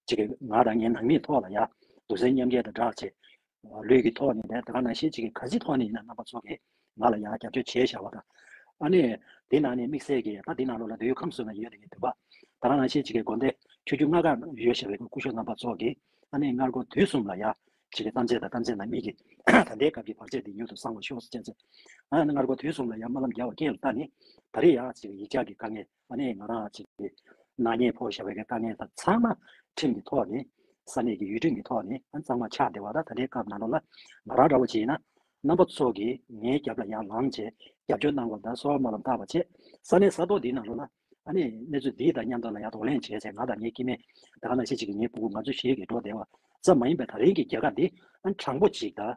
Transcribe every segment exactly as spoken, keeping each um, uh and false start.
ཅིག་གི་ང་དང་ངའི་ནང་མིའི་ཐོག་ལ་ཡ་འདུག་སེམས་མཉམ་སྐྱེད་དང་སྦྲགས་བྱས། ལུས་ཀྱི་ཐོག་ནས་ནས་ད་ག་ནང་བཞིན་ཅིག་གི་ག་ཅི་ཐོག་ནས་ཡིན་ན་རྣམ་པ་ཚོ་གིས་ང་ལ་ཡང་རྒྱབ་སྐྱོར་བྱས་བཞག་པ་དང་། ཨ་ནི་དེ་ནང་ནས་དམིགས་བསལ་གྱི་ད་དེ་ནང་ལོགས་ལ་དུས་ཁམས་སུ་ན་ཡོད་དེ་གི་དུས་པ། ད་ག་ནང་བཞིན་ཅིག་གི་དགོན་སྡེ་ཆོས་བརྒྱུད་ལྔ་ཀ་ཡོད་བཞག་པའི་སྐུ་ཞབས་རྣམ་པ་ཚོ་གིས་ཨ་ནི་སྔར་གོ་དུས་གསུམ་ལ་ཡ་ཅིག་གི་གཏམ་ཚེ་དང་གཏམ་ཚེ་ན་མི་གི་ད་ལྟའི་སྐབས་ཀྱི་བར་ཆད་འདི་མྱུར་དུ་སངས་པར་ཤོག་ཟེར་བྱས་ཚེ། ཨ་ནི་སྔར་གོ་དུས་གསུམ་ལ་ཡ་སྨོན་ལམ་རྒྱག་པ་སྐྱེས་ལ་ད་ནི་ད་རེས་ཡ་ཅིག་ཡིག་ཆ་གི་དཀའ་ངལ། ཨ་ནི་ང་རང་ཅིག་གི་ནག་ཉེས་ཕོག་བཞག་པའི་དཀའ་ངལ་དང་ཚང་མ་ཁྲིམས་ཀྱི་ཐོག་ནས་ས་གནས་ཀྱི་ཡུལ་ཁྲིམས་ཀྱི་ཐོག་ནས་ཨ་གཙང་མ་ཆགས་བསྡད་པ་དང་། ད་ལྟའི་སྐབས་ནང་ལོགས་ལ་ང་རང་འདྲ་བོ་བྱས་ན་རྣམ་པ་ཚོ་གིས་ངའི་རྒྱབ་ལ་ཡར་ལངས་བྱས་རྒྱབ་སྐྱོར་གནང་བ་དང་གསོལ་བ་སྨོན་ལམ་བཏབ་པ་བྱས། ས་གནས་ས་ཐོག་འདིའི་ནང་ལོགས་ལ་ཨ་ནི་གནས་ཚུལ་འདི་དང་མཉམ་དུ་ལ་ཡར་གདོང་ལེན་བྱས་བྱས་ང་དང་ངའི་སྐྱེ་དམན་ད་ག་ནང་བཞིན་ཅིག་གི་ངའི་སྤུ་གུ་ང་ཚོ་ཞིག་གི་འགྲོ་བསྡད་པ་ཙམ་མ་ཡིན་པའི་ད་རིང་གི་རྒྱལ་ཁབ་འདི་ཨ་དྲང་པོ་ཅིག་དང་།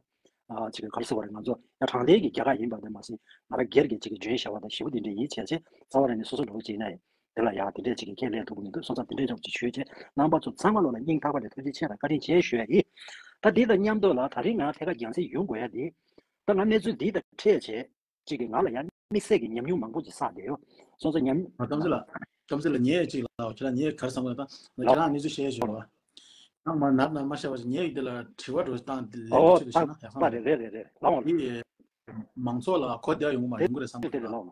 ཨ་ཅིག་ག་རེ་ཟེར་བ་རེད། ང་ཚོ་ཡང་དྲང་བདེན་གྱི་རྒྱལ་ཁབ་ཡིན་པ་དེ་མ་ཟད་ང་རང་སྒེར་གྱི་ཅིག་གི་འཇོན་བྱ་བ་དང་ཞེ་པོ་དེ་འདྲ་ཡིན་བྱས་ཚེ་རྩ་བ་རང་ནས་སོ་སོ་ལོག་ཅིག་ཡིན་ན་ཡང་དེ་ལ་ཡང་དེ་འདྲས་ཅིག་གི་ཁས་ལེན་ཐུབ་ཀྱི་མི་འདུག་སོང་ཙང་དེ་འདྲས་ཅོག་ཅིག་ཞུས་བྱས་རྣམ་པ་ཚོ་ཚང་མ་ལོག་ལ་སྙིང་ཐག་པ་ནས་ཐུགས་རྗེ་ཆེ་དང་བཀའ་དྲིན་ཆེ་ཞུ་ཡ་ཡིན། ད་འདི་དང་མཉམ་དུ་ལ་ད་རིང་ང་ཐད་ཀར་རྒྱང་སྲིང་ཡོང་དགོས་ཡ་འདི་ད་ང་གནས་ཚུལ་འདི་དང་འཕྲད་བྱས་ཅིག་གི་ང་ལ་ཡང་དམིགས་བསལ་གྱི་ཉམས་མྱོང་མང་པོ་ཅིག་བསགས་བསྡད་ཡོད། སོང་ཙང་ཉམས། ཨ་གཏམ་ཚེ་ལགས། གཏམ་ཚེ་ལགས་ངས་ཅིག་ལ་ཁྱེད་རང་ངས་ག་རེ་བསམ་གི་ལ་ད་ཁྱེད་རང་གནས་ཚུལ་བཤད་ཞུ་བ། ཡང་མ་ནར་ན་མ་ཤེས་པ་ཞིག་ཉེ་ཡིག་འདི་ལ་དྲི་བ་འགྲོ་སྟངས་འདི་ལས་ཨོ་ལས་ཆེད་དུ་ད་བྱས་ན་ཡག་ས་པ་མ་རེད། རེད་རེད་རེད། ལའོ། འདི་མང་ཚོགས་ལ་གོ་བདེ་བ་ཡོང་གི་མ་རེད། ཡོང་གི་རེད་བསམ་གི་འདུག་ལ།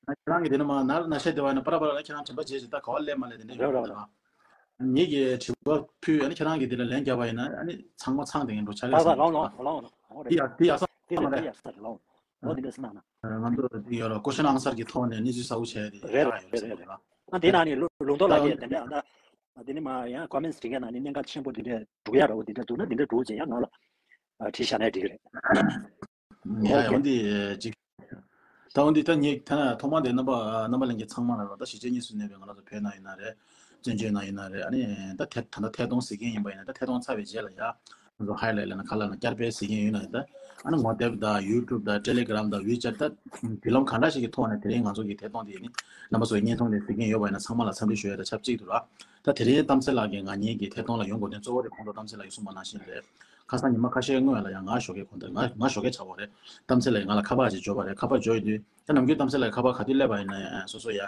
ཁྱེད་རང་གི་དེ་ནི་མ་ནར་ན་ཤེས་བདེ་བ་ཡིན་ན་པ་ར་པ་ར་ལ་ཁྱེད་རང་དྲན་པ་བྱེད་ཅིག་ད་ག་བ་སླེབས་མ་སླེབས་དེ་འདྲ་ཡོང་གི་རེད་ལ། ངེད་ཀྱི་དྲི་བ་ཕུལ་ཨ་ནི་ཁྱེད་རང་གི་དེ་ལ་ལན་བརྒྱབ་པ་ཡིན་ན་ཨ་ནི་ཚང་མ་ཚང་དེ་འགྲོ་ཆ་རེད་བསམ་གི་འདུག་ལ། ལའོ་ལའོ་ལའོ། འདི་ཡག་འདི་ཡག་ས་མ་རེད། འདི་ཡག་ས་རེད་ལའོ། ཨོ་དེ་འདྲ་སེ་ན་ན། ང་ཚོ་འདི་ཡོད་ལ་ཀོ་ཤན་ཨང་སར་གྱི་ཐོག་ནས་གནས་ཚུལ་གསལ་པོ་བྱས་ཏེ་རེད་ཡག་རེད་ཡོད་རེད་རེད་རེད། ཨ་དེ་ནང་ནས་ལུང་ལུང་རྟོགས་ལགས་ཀྱིས་དེ་འདྲ་ཨ་དེ་ནས་མ་ཡང་ཀོ་མེན་ཊི་བྲིས་མཁན་ནང་ནས་གནད་འགག་ཆེན་པོ་འདི་འདྲ་སྒྲུག་ཡག་འདྲ་བོ་འདི་འདྲ་འདུག་ན་འདི་འདྲ་སྒྲུག་བྱས་ཡང་ང་ལ་བྲིས་བཞག་ན་འགྲིག་གི་རེད། ཡ་ཡ་འོན་ཏེ་ཅིག་ད་འོན་ཏེ་ད་ངས་ད་ཐོག་མར་དེ་རྣམ་པ་རྣམ་པ་ལྷན་རྒྱས་ཚང་མ་ལ་རོགས་ད་གཞིས་བྱེས་གཉིས་སུ་གནས་པའི་ང་རང་ཚོ་བོད་ནང་ཡིན་ན་རེད། བཙན་བྱོལ་ནང་ཡིན་ན་རེད། ཨ་ནི་ད་ཐད་ད་ལྟ་ཐད་གཏོང་ཟེར་མཁན་ཡིན་པ་ཡིན་ན་ད་ཐད་གཏོང་ཚར་བའི་རྗེས་ལ་ཡ། ང་ཚོ་ཧའི་ལའི་ལབ་ན་ཁ་ལབ་ན་བསྐྱར་སྤེལ་ཟེར་མཁན་ཡོད་ན་ཡང་ད་ཨ་ནི་ངོ་དེབ་དང་ཡུ་ཊུབ་དང་ཊེ་ལི་གྷི་རམ་དང་ཝི་ཅེཊ་ད་བརྒྱུད་ལམ་གང་འདྲ་ཞིག་གི་ཐོག་ནས་དེ་རིང་ང་ཚོ་གི་ཐད་གཏོང་དེ་ནི་རྣམ་པ་ཚོ་གི་བརྙན་ཐུང་དེ་གཟིགས་མཁན་ཡོད་པ་ཡིན་ན་ཚང་མ་ལ་འཚམས་འདྲི་ཞུ་ཡ་དང་ཆབས་ཅིག་ཏུ་ར། ད་དེ་རིང་གཏམ་ཚེ་ལགས་ཀྱིས་ང་གཉིས་ཀྱི་ཐད་གཏོང་ལ་ཡོང་དགོས་དོན་གཙོ་བོ་དེ་ཁོང་ཚོ་གཏམ་ཚེ་ལགས་ཀྱིས་གསུངས་པ་ནང་བཞིན་རེད། ཁ་སང་ཉི་མ་ཁ་ཤས་སྔོན་ལ་ཡང་ང་ཞོགས་ཀས་ཁོང་དེ་ང་ང་ཞོགས་ཀས་ཆགས་པ་རེད། གཏམ་ཚེ་ལགས་ཀྱིས་ང་ལ་ཁ་པར་ཅིག་འབྱོར་བ་རེད། ཁ་པར་འབྱོར་ཡོད་དུས་ད་ནམ་རྒྱུན་གཏམ་ཚེ་ལགས་ཀྱིས་ཁ་པར་ག་དུས་སླེབས་པ་ཡིན་ན་ཡང་སོ་སོ་ཡ།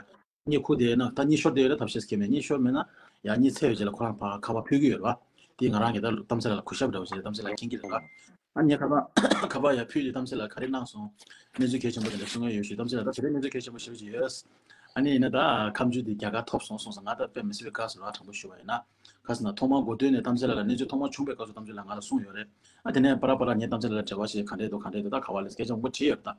གཉིད་ཁུག་དེ་ན་ད་གཉིད་ཤོར་དེ་ཡོད་ན་ཐབས་ཤེས་ཁེལ་མེད། གཉིད་ཤོར་མེད་ན་ཡང་གཉིད་ཚད་པའི་རྗེས་ལ་ཁོ་རང་ཕར་ཁ་པར་ཕུལ་གྱི་ཡོད་རེད་བ། དེ་ང་རང་གིས་ད་གཏམ་ཚེ་ལགས་ལ་གུས་ཞབས་འདྲ་བོ་བྱས་གཏམ་ཚེ་ལགས་མཁྱེན་གྱི་རེད་བ། ཨ་ངས་ཁ་པར་ཁ་པར་ཡར་ཕུལ་དུས་གཏམ་ཚེ་ལགས་ག་རེ་གནང་སོང་། གནས་ཚུལ་གལ་ཆེན་པོ་དེ་འདྲ་གསུང་གི་ཡོད་ཞུས། གཏམ་ཚེ་ལགས་ད་དེ་རིང་གནས་ཚུལ་གལ་ཆེན་པོ་ཞེ་པོ་ཅིག་ཡོད། ཨ་ནི་ཡིན་ན་ད་ཁ་མཆུ་དེ་རྒྱ་གར་ཐོབ་སོང་གསུངས་སོང་། ང་ད་དཔེ་མི་སྲིད་པའི་དགའ་སོང་ར། དྲང་པོ་ཞུ་བ་ཡིན་ན། ག་ཟེར་ན་ཐོག་མར་འགོ་སྟོད་ནས་གཏམ་ཚེ་ལགས་ལ་གནས་ཚུལ་ཐོག་མར་བྱུང་པའི་སྐབས་སུ་གཏམ་ཚེ་ལགས་ང་ལ་གསུངས་ཡོད་རེད། ཨ་དེ་ནས་པ་ར་པ་ར་ངས་གཏམ་ཚེ་ལགས་ལ་འབྲེལ་བ་བྱས་ག་འདྲས་འདུག་ག་འདྲས་འདུག་ད་ག་བ་ལས་སྐད་ཆ་མང་པོ་དྲིས་ཡོད་རེད་ད།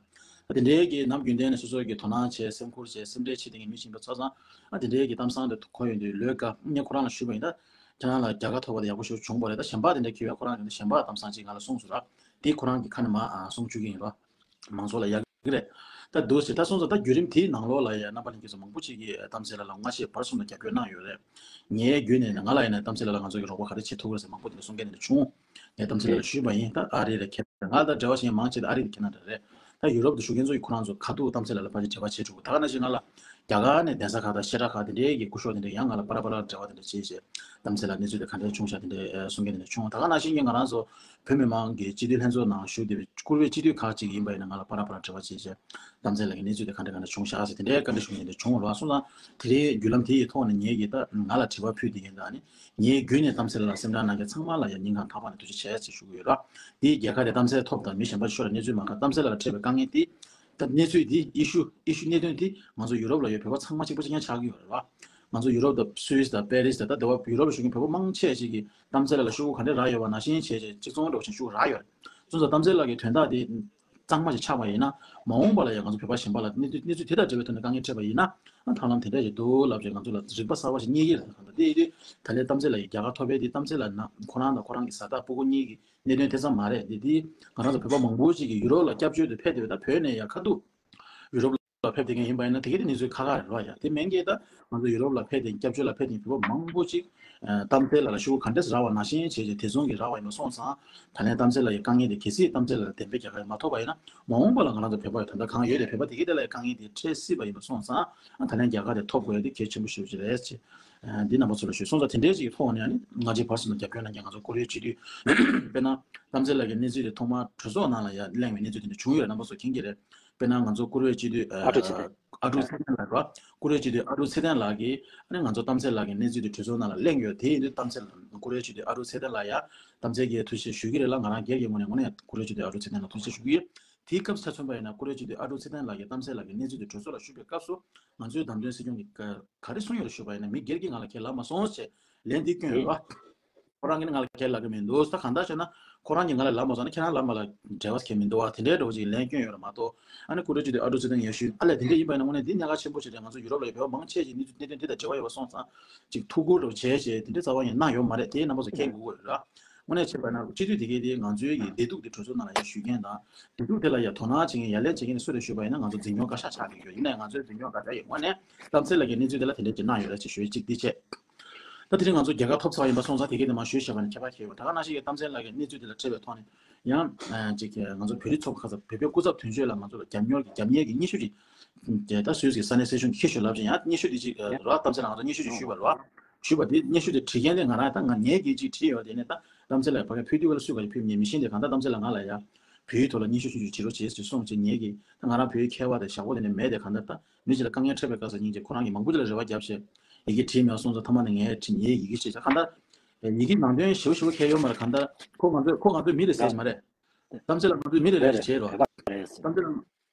ཨ་དེ་འདྲའི་གི་ནམ་རྒྱུན་ལྡན་ནས་སོ་སོའི་གི་དོ་སྣང་བྱས་སེམས་ཁུར་བྱས་སེམས་ཁྲལ་བྱེད་མཁན་གྱི་མི་ཞིག་ཡིན་པ་ཚོ་ཚང་། ཨ་དེ་འདྲའི་གི་གཏམ་བཟང་དེ་གོ་ཡོང་དུས་ལོས་དཀའ། ངས་ཁོ་རང་ལ་ཞུས་པ་ཡིན་ད། ཁྱེད་རང་ལ་རྒྱལ་ཁ་ཐོབ་པ་དེ་ཡག་པོ་ཞིག་བྱུང་བ་རེད། ད་གཞན་པ་དེ་འདྲ་ཁྱེད་ཡ་ཁོ་རང་གི་གཞན་པ་གཏམ་བཟང་ཅིག་ང་ལ་གསུངས་སོང་ར། དེ་ཁོ་རང་གི་ཁ་ནས་མར་གསུང་བཅུག་གི་ཡིན་ར། མང་ཚོགས་ལ་ཡག་གི་རེད། ད་འདུག་ཟེར་ད་སོང་ཙང་ད་བརྒྱུད་རིམ་དེའི་ནང་ལོགས་ལ་ཡ་རྣམ་པ་ལྷན་རྒྱས་ཚོ་མང་པོ་ཅིག་གིས་གཏམ་ཚེ་ལགས་ལ་སྔ་ཕྱི་བར་གསུམ་ལ་རྒྱབ་སྐྱོར་གནང་ཡོད་རེད། ངའི་བརྒྱུད་ནས་ང་ལ་ཡིན་ན་གཏམ་ཚེ་ལགས་ལ་ང་ཚོ་གི་རོགས་པ་ག་རེ་བྱེད་ཐུབ་ཀྱི་རེད་ཟེར་མང་པོ་དེ་འདྲ་གསུང་མཁན་དེ་འདྲ་བྱུང་། ངས་གཏམ་ཚེ་ལགས་ལ་ཞུས་པ་ཡིན། ད་ཨ་རི་རེད། ཁྱེད་ང་ལ་འབྲེལ་བ་བྱེད་མཁན་མང་ཆེ་ད་ཨ་རི་རེད། ཁྱེད་རང་འདྲ་རེད། ད་ཡུ་རོབ་ཏུ་བཞུགས་མཁན་ཚོ་ཡིས་ཁོ་རང་ཚོ་ཁ་ཐུག་གཏམ་ཚེ་ལགས་ལ་ཕར་ཅིག་འབྲེལ་བ་བྱེད་ཆོག་གི་ད་ག་ནང་བཞིན་ང་ལ་རྒྱ་གར་ནས་གདན་ས་ཁག་དང་བཤད་གྲྭ་ཁག་དེ་འདྲའི་གི་སྐུ་ཞབས་དེ་འདྲ་ཡང་ང་ལ་པར་པར་འབྲེལ་བ་དེ་འདྲ་བྱེད་བྱས་གཏམ་ཚེ་ལགས་གནས་ཚུལ་དེ་ག་འདྲ་བྱུང་ཤག་དེ་འདྲ་གསུང་མཁན་དེ་འདྲ་བྱུང་། ད་ག་ནང་བཞིན་གྱི་ང་རང་ཚོ་བོད་མི་མང་གི་སྤྱི་འཐུས་ལྷན་ཚོགས་ནང་ཞུགས་བསྡད་པའི་བཀུར་འོས་སྤྱི་འཐུས་ཁག་ཅིག་ཡིན་པ་ཡིན་ན་ང་ལ་པར་པར་འབྲེལ་བ་བྱེད་བྱས་གཏམ་ཚེ་ལགས་ཀྱི་གནས་ཚུལ་དེ་ག་འདྲ་ག་འདྲ་བྱུང་ཤག་ཟེར་དེ་འདྲའི་བཀའ་འདྲི་ཞུ་མཁན་དེ་འདྲ་བྱུང་བ་རེད་བ། སོང་ཙང་དེ་རིང་བརྒྱུད་ལམ་དེ་ཡི་ཐོག་ནས་ངེད་ཀྱིས་ད་ང་ལ་དྲི་བ་ཕུལ་བསྡད་མཁན་དང་ནི། ངའི་བརྒྱུད་ནས་གཏམ་ཚེ་ལགས་ལ་སེམས་ཁྲལ་གནང་མཁན་ཚང་མ་ལ་ཡང་སྙིང་ཁོང་ཐག་པ་ནས་ཐུགས་རྗེ་ཆེ་ཞེས་ཞུ་གི་ཡོད་ར། འདིའི་རྒྱལ་ཁ་དེ་གཏམ་ཚེ་ཐོབ་དང་མི་གཞན་པ་ཤོར་གནས་ཚུལ་མ་ག་གཏམ་ཚེ་ལགས་ལ་འཕྲད་པའི་དཀའ་ངལ་དེ། ད་གནས་ཚུལ་དེ་ཨི་ཤུ་ཨི་ཤུ་གནད་དོན་དེ་ང་ཚོ་ཡུ་རོབ་ལ་ཡོད་བོད་པ་ཚང་མ་གཅིག་པ་གཅིག་རྐྱང་ཆགས་ཀྱི་ཡོད་རེད་བ། ང་ཚོ་ཡུ་རོབ་དང་སུད་སི་དང་པེ་རིས་དང་ད་དེ་བ་ཡུ་རོབ་ལ་བཞུགས་མཁན་བོད་པ་མང་ཆེ་ཞིག་གིས་གཏམ་ཚེ་ལགས་ལ་ཤོག་གུ་ག་འདྲ་རག་ཡོད་པ་ནང་བཞིན་བྱས་བྱས་གཅིག་མཚུངས་འདྲ་བོ་ཞིག་ཤོག་གུ་རག་ཡོད་རེད། སོང་ཙང་གཏམ་ཚེ་ལགས་ཀྱི་དོན་དག་དེ། གཙང་མ་ཞིག་ཆགས་པ་ཡིན་ན། མ་འོངས་པ་ལ་ཡང་ང་ཚོ་བོད་པ་གཞན་པ་ལ་གནས་ཚུལ་གནས་ཚུལ་དེ་དང་འབྲེལ་བའི་ཐོག་ནས་དཀའ་ངལ་འཕྲད་པ་ཡིན་ན། ཨ་ཐབས་ལམ་དེ་འདྲ་ཞིག་འདུག་ལབ་བྱས་ང་ཚོ་ལ་རིག་པ་གསར་པ་ཞིག་རྙེད་ཀྱི་རེད། ད་ལྟ་དེ་དེ་ད་ལན་གཏམ་ཚེ་ལགས་ཀྱི་རྒྱལ་ཁ་ཐོབ་པའི་དེ་གཏམ་ཚེ་ལགས་ན་ཁོ་རང་དང་ཁོ་རང་གི་བཟའ་ཟླ་སྤུ་གུ་གཉིས་ཀྱི་གནད་དོན་དེ་ཙམ་མ་རེད། དེ་དེ་ང་རང་ཚོ་བོད་པ་མང་པོ་ཅིག་གིས་ཡུ་རོབ་ལ་སྐྱབས་བཅོལ་དུ་ཕེབས་བསྡད་པ་ད་བོད་ནས་ཡང་ཁ་ཐུག་ཡུ་རོབ་ལ་ཕེབས་བསྡད་མཁན་ཡིན་པ་ཡིན་ན་དེ་གའི་དེ་གནས་ཚུལ་ཁག་ཁག་རེད་བ། ཡ་དེ་མིན་གྱི་ད་ང་ཚོ་ཡུ་རོབ་ལ་ཕེབས་བསྡད་སྐྱབས་བཅོལ་ལ་ཕེབས་བསྡད་བོད་པ་མང་པོ་ཅིག་གཏམ་ཚེ་ལགས་ལ་ཤོག་གུ་ག་འདྲས་རག་པ་ནང་བཞིན་བྱས་བྱས་དེ་མཚུངས་ཀྱི་རག་པ་ཡིན་པ་སོང་ཙང་། ད་ལན་གཏམ་ཚེ་ལགས་ཀྱི་དཀའ་ངལ་དེ་གལ་སྲིད་གཏམ་ཚེ་ལགས་ལ་བདེན་པའི་རྒྱལ་ཁ་མ་ཐོབ་པ་ཡིན་ན་མ་འོངས་པ་ལ་ང་རང་ཚོ་བོད་པ་ཡོད་ད་ལྟ་གང་ཡོད་དེ་བོད་པ་དེ་གའི་དེ་ལ་དཀའ་ངལ་དེ་འཕྲད་སྲིད་པ་ཡིན་པ་སོང་ཙང་། ད་ལན་རྒྱལ་ཁ་དེ་ཐོབ་དགོས་ཡ་དེ་གལ་ཆེན་པོ་ཞེ་པོ་ཅིག་རེད་ཅེས། འདི་རྣམ་པ་ཚོ་ལ་ཞུས་སོང་ཙང་དེ་འདྲའི་ཅིག་གི་ཐོག་ནས་ནི་ང་ཚོའི་བར་གསུམ་ལ་རྒྱབ་སྐྱོར་གནང་མཁན་ང་ཚོ་ཀོ་རི་ཡའི་སྤྱི་འཐུས། དཔེར་ན་གཏམ་ཚེ་ལགས་ཀྱི་གནས་ཚུལ་དེ་ཐོག་མར་གྲོས་ཚོགས་ནང་ལ་ཡང་གླེང་བའི་གནས་ཚུལ་དེ་འདྲ་བྱུང་ཡོད་རེད། རྣམ་པ་ཚོ་མཁྱེན་གྱི་རེད། དཔེར་ན་ང་ཚོ་ཀོ་རི་ཡའི་སྤྱི་འཐུས་ཨ་ཀྲུག་ཚེ་བརྟན། ཨ་ཀྲུག་ཚེ་བརྟན་ལགས་རེད་བ། ཀོ་རི་ཡའི་སྤྱི་འཐུས་ཨ་ཀྲུག་ཚེ་བརྟན་ལགས་ཀྱིས་ཨ་ནི་ང་ཚོ་གཏམ་ཚེ་ལགས་ཀྱི་གནས་ཚུལ་དེ་གྲོས་ཚོགས་ནང་ལ་གླེང་ཡོད། དེ་ཡིན་དུས་གཏམ་ཚེ་ལགས་ བཀུར་འོས་སྤྱི་འཐུས་ཨ་ཀྲུག་ཚེ་བརྟན་ལགས་ཡ་གཏམ་བཤད་ཀྱི་ཐུགས་རྗེ་ཆེ་ཞུ་གི་རེད་ལ། ང་རང་སྒེར་གྱི་ངོས་ནས་དངོས་གནས་བཀུར་འོས་སྤྱི་འཐུས་ཨ་ཀྲུག་ཚེ་བརྟན་ལ་ཐུགས་རྗེ་ཆེ་ཞུ་གི་ཡོད། དེའི་སྐབས་ཆ་མཚོན་པ་ཡིན་ན་བཀུར་འོས་སྤྱི་འཐུས་ཨ་ཀྲུག་ཚེ་བརྟན་ལགས་ཀྱིས་གཏམ་བཤད་ལགས་ཀྱི་གནས་ཚུལ་དེ་གྲོས་ཚོགས་ལ་ཞུས་པའི་སྐབས་སུ་ང་ཚོའི་བདམས་ཐོན་སྲིད་སྐྱོང་གིས་ག་ག་རེ་གསུངས་ཡོད་རེད་ཞུས་པ་ཡིན་ན། མི་སྒེར་གྱིས་ང་ལ་ཁས་ལབ་མ་སོང་ཞེས་ལན་འདི་བསྐྱོན་ཡོད་རེད་བ། ཁོ་རང་གིས་ནི་ང་ལ་ཁས་ལབ་ཀྱི་མི་འདུག་ད་གང་ལྟར་བྱས་ན་ཁོ་རང་གིས་ང་ལ་ལབ་མ་སོང་ན་ཁྱེད་རང་ལབ་མ་ལ་འབྲེལ་བ་གལ་མི་འདུག་བ། དེ་འདྲའི་འདྲ་བོ་ཅིག་ལན་བསྐྱོན་ཡོད་རེད་མ་གཏོགས། ཨ་ནི་བཀུར་འོས་སྤྱི་འཐུས་ཨ་ཀྲུག་ཚེ་བརྟན་ཡར་ཞུས་ཨ་ལས་དེ་འདྲ་ཡིན་པ་ཡིན་ན་དངོས་གནས་འདི་གནད་འགག་ཆེན་པོ་ཞིག་རེད། ང་ཚོ་ཡུ་རོབ་ལ་ཡོད་པའི་མང་ཆེ་ཞིག་གནས་ཚུལ་གནད་དོན་འདི་དང་འབྲེལ་བ་ཡོད་པ་སོང་ཙང་ཅིག་ཐུགས་ཁུར་འདྲ་བོ་བྱས་བྱས་དེ་འདྲའི་རྩ་བ་ནས་གནང་ཡོད་མ་རེད། དེ་རྣམ་པ་ཚོ་མཁྱེན་དགོས་ཀྱི་རེད་ར། དངོས་གནས་བྱས་པ་ན་སྤྱི་འཐུས་དེ་གའི་དེ་ང་ཚོའི་གི་བདེ་སྡུག་དེ་གྲོས་ཚོགས་ནང་ལ་ཡར་ཞུ་མཁན་དང་བདེ་སྡུག་དེ་ལ་ཡར་དོ་སྣང་བྱེད་མཁན་ཡར་ལན་བྱེད་མཁན་དེ་སུ་རེད་ཞུས་པ་ཡིན་ན་ང་ཚོ་འཛིན་སྐྱོང་བཀའ་ཤག་ཆགས་ཀྱི་ཡོད། ཡིན་ནའི་ང་ཚོའི་འཛིན་སྐྱོང་བཀའ་ཤག་གི་ངོས་ནས་གཏམ་བཤད་ལགས་ཀྱི་གནས་ཚུལ་དེ་ལ་དེ་འདྲས་ཅིག་གནང་ཡོད་རེད་ཅེས་ཞུ་ཡས་གཅིག་འདི་བྱས། ད་དེ་རིང་ང་ཚོ་རྒྱལ་ཁ་ཐོབ་ཚར་བ་ཡིན་པ་སོང་ཙང་དེ་གས་དེ་མར་ཞུས་བཞག་པ་ནི་ཁྱད་པར་ཁྱད་ཡོད། ད་ག་ནང་བཞིན་གྱི་གཏམ་བཤད་ལགས་ཀྱི་གནས་ཚུལ་དེ་ལ་འཕྲད་པའི་ཐོག་ནས་ཡང་ཅིག་ང་ཚོ་བོད་རིགས་ཚོགས་པ་ཁག་ཚང་བོད་པའི་སྐུ་ཚབ་དོན་གཅོད་ལ་ང་ཚོ་ལ་རྒྱབ་གཉེར་གྱི་རྒྱབ་གཉེར་གྱི་སྙན་ཞུ་ཅིག་དེ་ད་སུད་སི་གི་ས་གནས་སེ་ཤོན་གྱི་ཁྱི་ཤོད་ལབ་ཅིག་ཡང་སྙན་ཞུ་དེ་ཅིག་ར་གཏམ་བཤད་ལགས་ང་ཚོ་སྙན་ཞུ་ཅིག་ཞུས་པ་རེད་བ། ཞུས་པ་དེ་སྙན་ཞུ་དེ་བྲིས་མཁན་དེ་ང་རང་ད་ང་ངེད་ཀྱིས་ཅིག་བྲིས་ཡོད། དེ་ནས་ད་གཏམ་བཤད་ལགས་ཕ་གིར་ཕུལ་དུས་ག་ལ་སུས་ག་ལ་ཕུལ་མཁན་མི་ཤེས། དེ་གང་ལྟར་གཏམ་བཤད་ལགས་ང་ལ་ཡ་བོད་ཡིག་ཐོག་ལ་སྙན་ཞུ་ཆུང་ཆུང་བྲིས་རོགས་བྱེད་ཟེར་གསུངས་བྱས། ངེད་ཀྱིས་ད་ང་རང་བོད་ཡིག་མཁས་པ་དང་ཞག་པོ་དེ་ནས་མེད། དེ་གང་ལྟར་ད་མི་གཅིག་ལ་དཀའ་ངལ་འཕྲད་པའི་སྐབས་སུ་སྙིང་རྗེ་ཁོ་རང་གིས་མང་པོ་ཅིག་ལ་རེ་བ་བརྒྱབ་བྱས་ཡི་གེ་བྲིས་མེད་པ་སོང་ཙང་ཐ་མ་ནས་ངས་བྲིས་ངའི་ཡི་གེ་བྲིས་བྱས། གང་ལྟར་ཡི་གེ་ནང་དོན་ཞིབ་པོ་ཞིབ་པོ་མཁྱེན་ཡོད་མ་རེད། གང་ལྟར་ཁོ་ང་ཚོ་ཁོ་ང་ཚོའི་མི་རེད་ཟེར་གྱི་མ་རེད། གཏམ་བཤད་ལགས་ང་ཚོའི་མི་རེད་ལབ་བྱས་རོགས། གཏམ་བཤད་ལགས་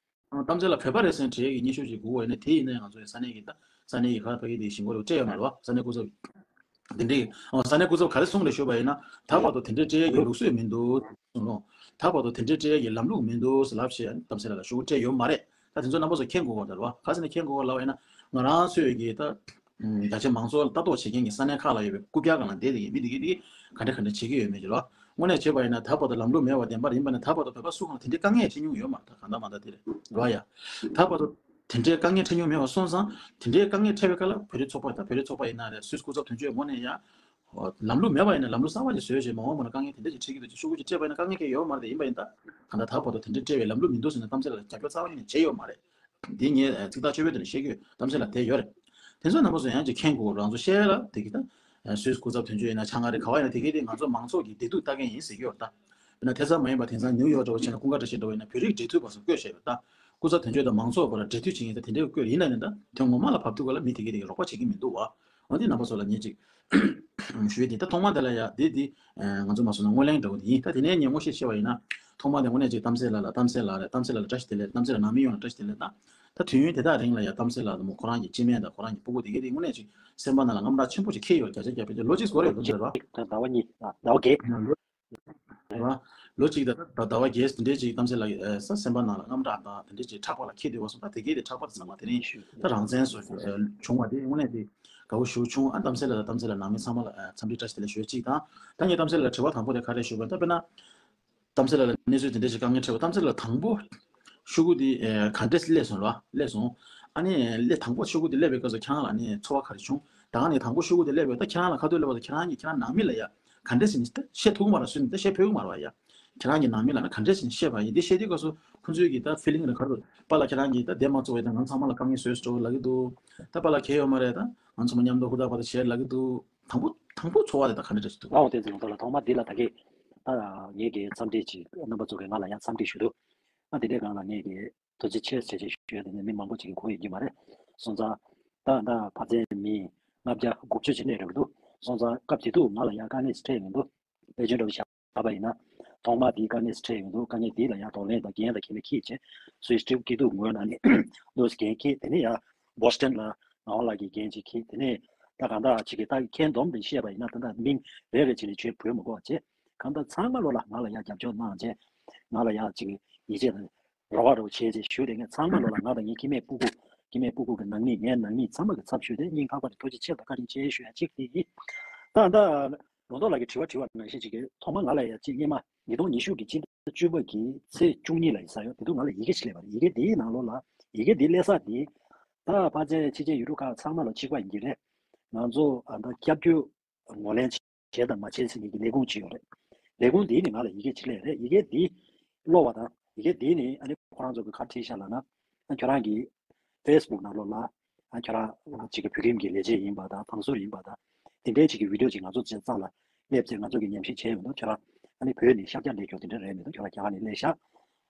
ཨ་གཏམ་བཤད་ལགས་བོད་པ་རེད་ཟེར་ནས་བྲིས་ཡས་ཀྱི་སྙན་ཞུ་ཅིག་དགོས་པ་ཡིན་ན། དེ་ཡིན་ན་ང་ཚོའི་ས་གནས་ཀྱི་ད་ས་གནས་ཀྱི་ག་ཕ་གི་དེ་ཞིང་ཁོ་ལ་སྤྲད་ཡོད་མ་རེད་བ། ས་གནས་སྐུ་ཚབ་དེ་འདྲའི་ཨ་ས་གནས་སྐུ་ཚབ་ག་རེ་གསུངས་རེད་ཞུས་པ་ཡིན་ན། ད་བར་དུ་དེ་འདྲའི་སྤྲད་ཡས་ཀྱི་ལུགས་སྲོལ་མི་འདུག་གསུངས་ནོ། ད་བར་དུ་དེ་འདྲའི་སྤྲད་ཡས་ཀྱི་ལམ་ལུགས་མི་འདུག་ཟེར་ལབ་བྱས་གཏམ་བཤད་ལགས་ལ་ཞུ་སྤྲད་ཡོད་མ་རེད། ད་དེ་ཚོ་རྣམ་པ་ཚོ་མཁྱེན་དགོས་པ་རེད་བ། ག་ཟེར་ན་མཁྱེན་དགོས་པ་ལབ་པ་ཡིན་ན་ང་རང་ཚོའི་གི་ད་རྒྱ་ཆེ་མང་ཚོགས་ལ་ལྟ་རྟོག་བྱེད་མཁན་གྱི་ས་གནས་ཁག་ལ་ཡོད་པའི་རྐུབ་བཀྱག་སྒང་ལ་བསྡད་དེ་གི་མི་དེ་གི་དེ་གི་ག་འདྲ་ག་འདྲ་བྱེད་ཀྱི་ཡོད་མེད་ཀྱི་རོ། དངོས་གནས་བྱས་པ་ཡིན་ན་ད་བར་དུ་ལམ་ལུགས་མེད་པ་བདེན་པ་རེད། ཡིན་པ་ན་ད་བར་དུ་བོད་པ་སུ་གང་ལ་དེ་འདྲའི་དཀའ་ངལ་འཕྲད་མྱོང་ཡོད་མ་རེད། ད་གང་ལྟར་མ་ལྟར་དེ་རེད་རོ་ཡ། ད་བར་དུ་དེ་འདྲའི་དཀའ་ངལ་འཕྲད་མྱོང་མེད་པ་སོང་ཙང་དེ་འདྲའི་དཀའ་ངལ་འཕྲད་པའི་སྐབས་ལ་བོད་རིགས་ཚོགས་པ་དང་བོད་རིགས་ཚོགས་པ་ཡིན་ན་རེད། སུད་སི་སྐུ་ཚབ་དོན་གཅོད་ངོས་ནས་ཡང་ལམ་ལུགས་མེད་པ་ཡིན་ན་ལམ་ལུགས་གསར་པ་ཞིག་བཟོས་བྱས་མ་འོངས་པ་ན་དཀའ་ངལ་དེ་འདྲ་ཞིག་འཕྲད་ཀྱི་འདུག་ཅེས་ཤོག་གུ་ཅིག་སྤྲད་པ་ཡིན་ན་དཀའ་ངལ་གང་ཡང་ཡོད་མ་རེད། དེ་ཡིན་པ་ཡིན་ད་གང་ལྟར་ད་བར་དུ་དེ་འདྲ་སྤྲད་པའི་ལམ་ལུགས་མི་འདུག་ཟེར་ནས་གཏམ་བཤད་ལ་རྒྱབ་སྐྱོར་རྩ་བ་ཉིད་ནས་བྱས་ཡོད་མ་རེད། འདི་ངས་ཚིག་ཐག་ཆོད་པོའི་ཐོག་ནས་བཤད་ཀྱི་ཡོད། གཏམ་བཤད་ལ་དེ་ཡོད་རེད། དེ་ཚོ་རྣམ་པ་ཚོ་ཡང་ཅིག་མཁྱེན་དགོས། རང་ཚོ་བཤད་ལ་དེ་གི་ད་སུད་སི་སྐུ་ཚབ་དོན་གཅོད་ཡིན་ན་ཆང་ཁ་རེད་ག་བ་ཡིན་ན་དེ་གི་དེ་ང་ཚོ་མང་ཚོགས་ཀྱི་བདེ་སྡུག་ལྟ་མཁན་ཡིན་ཟེར་གྱི་ཡོད་ད། དཔེར་ན་ཐེ་ཚོམ་མ་ཡིན་པ་དེང་སང་ནིའུ་ཡོག་འདྲ་བོ་བྱས་ན་ཀུན་དགའ་བཀྲ་ཤིས་འདྲ་བོ་ཡིན་ན་བོད་རིགས་འབྲེལ་མཐུད་པ་ཚོ་བསྐོས་བཞག་ཡོད་ད། སྐུ་ཚབ་དོན་གཅོད་དང་མང་ཚོགས་བར་འབྲེལ་མཐུད་བྱེད་མཁན་ད་དེ་འདྲའི་བསྐོས་ཡིན་ན་ནི་ད་དོན་ངོ་མ་ལ་བབས་དུས་ག་ལ་མི་དེ་གི་དེ་གི་རོགས་པ་བྱེད་ཀྱི་མི་འདུག་བ། འོན་ཏེ་རྣམ་པ་ཚོ་ལ་ངས་ཅིག་ཞུ་ཡས་དེ་ད་ཐོག་མ་དེ་ལ་ཡ་དེ་དེ་ང་ཚོ་མ་སོང་ན་སྔོན་གླེང་འདྲ་བོ་དེ་ཡིན། ད་དེ་ནས་ངས་ངོ་ཤེས་ཤེས་པ་ཡིན་ན་ཐོག་མ་དེ་དངོས་གནས་ཅིག་གཏམ་བཤད་ལགས་ལ་གཏམ་བཤད་ལགས་རེད། གཏམ་བཤད་ལགས་ལ་བཀྲ་ཤིས་བདེ་ལེགས། གཏམ་བཤད་ལགས་ནང་མི་ཡོངས་ལ་བཀྲ་ཤིས་བདེ་ལེགས། ད་ད་དུས་ཡུན་དེ་དག་རིང་ལ་ཡ་གཏམ་བཤད་ལགས་ལ་མོ་ཁོ་རང་གི་སྤྱི་སྨན་དང་ཁོ་རང་གི་སྤུ་གུ་དེ་གས་དེ་དངོས་གནས་ཅིག་སེམས་པ་ནང་ལ་དངངས་སྐྲག་ཆེན་པོ་ཅིག་འཁྱེར་ཡོད། བརྒྱ་ཆ་བརྒྱ་ཕལ་ཆེར་ལོ་གཅིག་བཟོ་རེད་ལོ་ཟེར་བ། ད་ཟླ་བ་གཉིས་ཟླ་བ་བརྒྱད། ལོ་གཅིག་དང་ད་ཟླ་བ་བརྒྱད་དེ་འདྲའི་ཅིག་གཏམ་བཤད་ལགས་ས་སེམས་པ་ནང་ལ་དངངས་སྐྲག་དང་དེ་འདྲའི་ཅིག་ཕྲག་པ་ལ་འཁྱེར་སྡོད་པ་སོང་ད་དེ་གས་དེ་ཕྲག་པ་དེ་ཚང་མ་དེ་རིང་ད་རང་བཙན་སོགས་བྱུང་བ་དེ་དངོས་གནས་དེ་དགའ་བོ་ཞེ་པོ་བྱུང་། ཨ་གཏམ་བཤད་ལགས་དང་གཏམ་བཤད་ལགས་ནང་མི་ཚང་མ་ལ་འཚམས་འདྲི་བཀྲ་ཤིས་བདེ་ལེགས་ཞུ་ཡས་གཅིག་དང་། ད་ངས་གཏམ་བཤད་ལགས་ལ་དྲི་བ་དང་པོ་དེ་ག་རེ་ཞུས་པ་ད་དཔེར་ན། གཏམ་བཤད་ལགས་ལ་གནས་ཚུལ་དེ་འདྲ་ཞིག་དཀའ་ངལ་འཕྲད་པ། གཏམ་བཤད་ལགས་དང་པོ་ཤོག་གུ་དེ་ག་འདྲས་སླེབས་སོང་ལ་སླེབས་སོང་། ཨ་ནི་སླེབས་དང་པོ་ཤོག་གུ་དེ་སླེབས་པའི་སྐབས་སུ་ཁྱེད་རང་ལ་ནི་ཚོར་བ་ག་རེ་བྱུང་། ད་ག་ནས་དང་པོ་ཤོག་གུ་དེ་སླེབས་པའི་ད་ཁྱེད་རང་ལ་ཁ་ཐུག་སླེབས་པ་ད་ཁྱེད་རང་གིས་ཁྱེད་རང་ནང་མི་ལ་ཡ་ག་འདྲས་ཟེར་ནས་ད་བཤད་ཐུབ་ཀྱི་མ་རེད། སུ་ནི་ད་བཤད་ཕོད་ཀྱི་མ་རེད་བ་ཡ། ཁྱེད་རང་གི་ནང་མི་ལ་ནི་ག་འདྲས་ཟེར་ནས་བཤད་པ་ཡིན། དེ་བཤད་དུས་སྐབས་སུ་ཁོང་ཚོའི་གི་ད་ཕི་ལིང་རེ་ག་རུ་པཱ་ལགས་ཁྱེད་རང་གིས་ད་དེ་མ་གཏོགས་པའི་ད་ང་ཚང་མ་ལ་དཀའ་ངལ་བཟོས་སུ་འགྲོ་གི་ལབ་ཀྱི་འདུག་ད་པཱ་ལགས་གལ་ཡོད་མ་རེད། ད་ང་ཚང་མ་མཉམ་དུ་ཧུར་ཐག་པ་ད་བྱས་ལབ་ཀྱི་འདུག་དང་པོ་དང་པོ་ཚོར་བ་དེ་ད་ག་འདྲ་འདྲ་ཞིག་འདུག་ཨའོ་དེ་ཚོ་ང་ཚོ་ལ་ཐོག་མ་འདི་ལ་ད་གི་ད་ངེད་ཀྱི་འཚམས་འདྲི་ཅིག་རྣམ་པ་ཚོ་གིས་ང་ལ་ཡང་འཚམས་འདྲི་ཞུ་འདུག་ཨ་དེ་འདྲའི་སྒང་ལ་ངེད་ཀྱི་ཐུགས་རྗེ་ཆེ་ཟེར་ཅིག་ཞུ་ཡ་དེ་ནི་མི་མང་པོ་ཅིག་གིས་གོ་ཡོད་ཀྱི་མ་རེད། སོང་ཙང་ད་ད་ཕ་ཚན་མི་ལྔ་བརྒྱ་དགུ་བཅུ་ཅིག་སླེབས་རེད་འདུག་སོང་ཙང་སྐབས་དེ་དུས་ང་ལ་ཡང་དཀའ་གནད་ཅིག་འཕྲད་ཡོང་འདུག་དཔེ་ཆ་འདྲ་བོ་བཞག་པ་ཡིན་ན་ཐོག་མ་དེའི་དཀའ་གནད་ཅིག་འཕྲད་ཡོང་འདུག་དཀའ་གནད་དེ་ལ་ཡང་གདོང་ལེན་དང་འགན་དང་ཁས་ལེན་འཁྱེར་བྱས་སུད་སི་སྐྱིད་སྡུག་ངོས་ནང་ནས་ལོས་འགན་འཁྱེར། དེ་ནས་ཡང་བོ་སི་ཊོན་ལ་ངག་དབང་ལགས་ཀྱིས་འགན་ཅིག་འཁྱེར། དེ་ནས་ད་གང་ལྟར་ཅིག་གིས་ད་ཁྱེད་བསྡོམས་ཏེ་བཤད་པ་ཡིན་ན་ད་ལྟ་མིང་རེ་རེ་བྱས་ནས་བརྗོད་ཕོད་མི་དགོས་པ་བྱས། གང་ལྟར་ཚང་མ་ལོ་ལ་ང་ལ་ཡང་རྒྱབ་སྐྱོར་གནང་བྱས་ང་ལ་ཡང་ཅིག་ཡིད་ཆེས་དང་རེ་བ་རེ་བ་བྱས་བྱས་ཞུས་ཏེ་ངས་ཚང་མ་ལོ་ལ་ང་དང་ངའི་སྐྱེ་དམན་སྤུ་གུ་སྐྱེ་དམན་སྤུ་གུ་གི་ནང་མི་ངའི་ནང་མི་ཚང་མ་གི་ཚབ་ཞུས་ཏེ་སྙིང་ཐག་པ་ནས་ཐུགས་རྗེ་ཆེ་དང་བཀའ་དྲིན་ཆེ་ཞུ་ཡ་གཅིག་དེ་ཡིན། ད་ད་ལུང་རྟོགས་ལགས་ཀྱིས་དྲི་བ་དྲི་བ་ནང་བཞིན་ཅིག་གིས་ཐོག་མར་ང་ལ་ཡ་གཅིག་སྔོན་མ་ཉིས་སྟོང་ཉི་ཤུ་གི་ཕྱི་ཟླ་བཅུ་པ་གི་ཚེས་བཅུ་གཉིས་ལ་ཡིན་ས་ཡོད། དེ་དུས་ང་ལ་ཡི་གེ་ཞིག་སླེབས་པ་རེད། ཡི་གེ་དེའི་ནང་ལོགས་ལ་ཡི་གེ་དེ་སླེབས་ས་དེ་ད་ཕལ་ཆེར་ཕྱི་རྒྱལ་ཡུལ་གྲུ་ཁག་ཚང་མ་ལ་གཅིག་པ་ཡིན་གྱི་རེད། ང་ཚོ་ཨ་ད་སྐྱབས་བཅོལ་ངོས་ལེན་བྱས་དང་མ་བྱས་ཟེར་མཁན་གྱི་ལས་ཁུངས་ཅིག་ཡོད་རེད། ལས་ཁུངས་དེ་ནས་ང་ལ་ཡི་གེ་ཅིག་སླེབས་རེད། ཡི་གེ་དེ་ཀློག་པ་དང་ཡི་གེ་དེ་ནས་ཨ་ནི་ཁོ་རང་ཚོ་གིས་ག་རེ་བྲིས་ཤག་ལབ་ན། ཨ་ཁྱོད་རང་གི་ཕེ་སི་བུག་ནང་ལོགས་ལ་ཨ་ཁྱོད་རང་ཅིག་གི་བོད་ཁྱིམ་གྱི་ལས་བྱེད་ཡིན་པ་དང་བང་སོ་ཡིན་པ་དང་དེ་འདྲའི་ཅིག་གི་བི་ཌི་ཡོ་ཅིག་ང་ཚོ་བྱས་ཙང་ལ་སླེབས་ཚེ་ང་ཚོ་གིས་ཉམས་ཞིབ་བྱས་ཡོང་དུས་ཁྱོད་རང་ཨ་ནི་བོད་ནས་ཤར་རྒྱག་སླེབས་ཁྱོད་དེ་འདྲ་རེད་མི་འདུག་ཁྱོད་རང་རྒྱ་གར་ནས་སླེབས་ཤག་